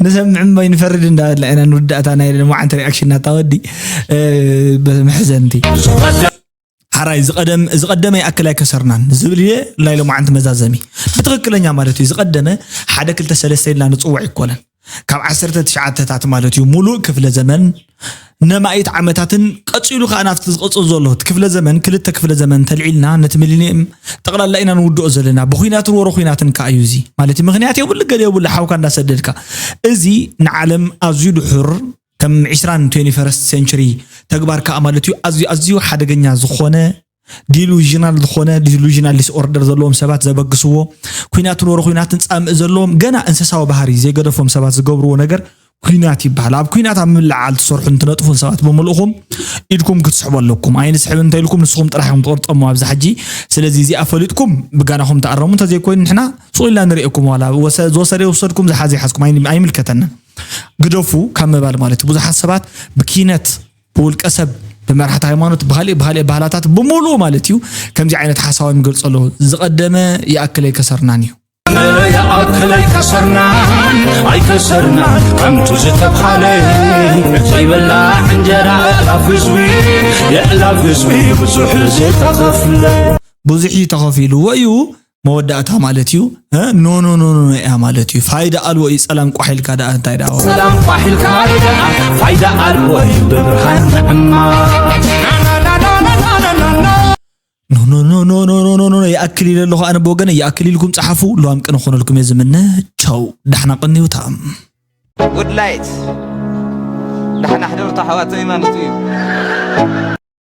ንሰምዕ እምበይ ንፈርድ እንዳበልና ኢና ንውዳእታ ናይ ሎማዓንቲ ሪኣክሽን ናታ ወዲ፣ እ፣ መሕዘንቲ። ሓራይ ዝቐደም-፣ ዝቐደመ ይኣክል ኣይከሰርናን ዝብል እየ ናይ ሎማዓንቲ መዛዘሚ። ብትኽክለኛ ማለት እዩ። ዝቐደመ ሓደ ክልተ ሰለስተ ኢልና ንጽውዕ ኣይኮነን። ካብ ዓሰርተ ትሽዓተታት ማለት እዩ፣ ሙሉእ ክፍለ ዘመን፣ ነማኢት ዓመታትን ቀጺሉ ከኣ ናብቲ ዝቕጽል ዘሎ እቲ ክፍለ ዘመን፣ ክልተ ክፍለ ዘመን ተልዒልና ነቲ ሚሊኒየም ጠቕላላ ኢና ንውድኦ ዘለና። ብኹናትን ወረ ኹናትን ከኣ እዩ እዚ። ማለት እዩ፣ ምኽንያት የብሉ፣ ገለ የብሉ፣ ሓውካ እንዳሰደድካ። እዚ ንዓለም ኣዝዩ ድሑር፣ ከም ዒስራን ትዌንቲ ፈርስት ሴንቸሪ ተግባር ከኣ ማለት እዩ፣ ኣዝዩ፣ ኣዝዩ ሓደገኛ ዝኾነ ዲሉዥናል ዝኾነ ዲሉዥናል ዲስኦርደር ዘለዎም ሰባት ዘበግስዎ ኲናትን ወረ ኲናትን ጻምእ ዘለዎም ገና እንስሳዊ ባህሪ ዘይገደፎም ሰባት ዝገብርዎ ነገር ኲናት ይበሃል። ኣብ ኲናት ኣብ ምልዓል ትሰርሑ እንትነጥፉን ሰባት ብምልእኹም ኢድኩም ክትስሕቡ ኣለኩም። ኣይንስሕብ እንተኢልኩም ንስኹም ጥራሕ እዮም ትቕርጠሙ ኣብዚ ሕጂ። ስለዚ እዚኣ ፈሊጥኩም ብጋናኹም ተኣረሙ። እንተዘይኮይኑ ንሕና ሱቕ ኢልና ንርእየኩም። ዋላ ወሰ-፣ ዝወሰደ ይውሰድኩም፣ ዝሓዘ ይሓዝኩም፣ ኣይን-፣ ኣይምልከተናን። ግደፉ ካብ ምባል ማለት እዩ። ብዙሓት ሰባት ብኪነት ብውልቀ ሰብ፣ ብመራሕቲ ሃይማኖት፣ ብኻልእ ብኻልእ ባህላታት ብምሉኡ ማለት እዩ ከምዚ ዓይነት ሓሳቦም ይገልጹ ኣለዉ። ዝቐደመ ይኣክል ኣይከሰርናን እዩ። ይኣክል ኣይከሰርናን፣ ኣይከሰርናን ከምቱ ዝተብሃለ ዘይበላዕ እንጀራ የዕላፍ ህዝቢ፣ የዕላፍ ህዝቢ ብዙሕ ዝተኸፍለ። ብዙሕ እዩ ተኸፊልዎ እዩ። መወዳእታ ማለት እዩ። እ? ኖ፣ ኖ፣ ኖ፣ ኖ፣ ኖ እያ ማለት እዩ። ፋይዳ ኣልቦ እዩ። ጸላም ቋሕ ኢልካ ደኣ እንታይ ደኣ? ሰላም ቋሕ ኢልካ ደኣ ፋይዳ ኣልቦ እዩ ብብርሃን ምዕማር። ኖ፣ ኖ፣ ኖ፣ ይኣክል ኢለ ኣለኹ ኣነ ብወገነይ። ይኣክል ኢልኩም ጸሓፉ። ልዋም ቅነ ክኾነልኩም እየ ዝምነ። ቻው። ዳሕና ቀንዩታ። ጉድ ላይት። ዳሕና ሕደሩ ኣሕዋተይ ማለት እዩ።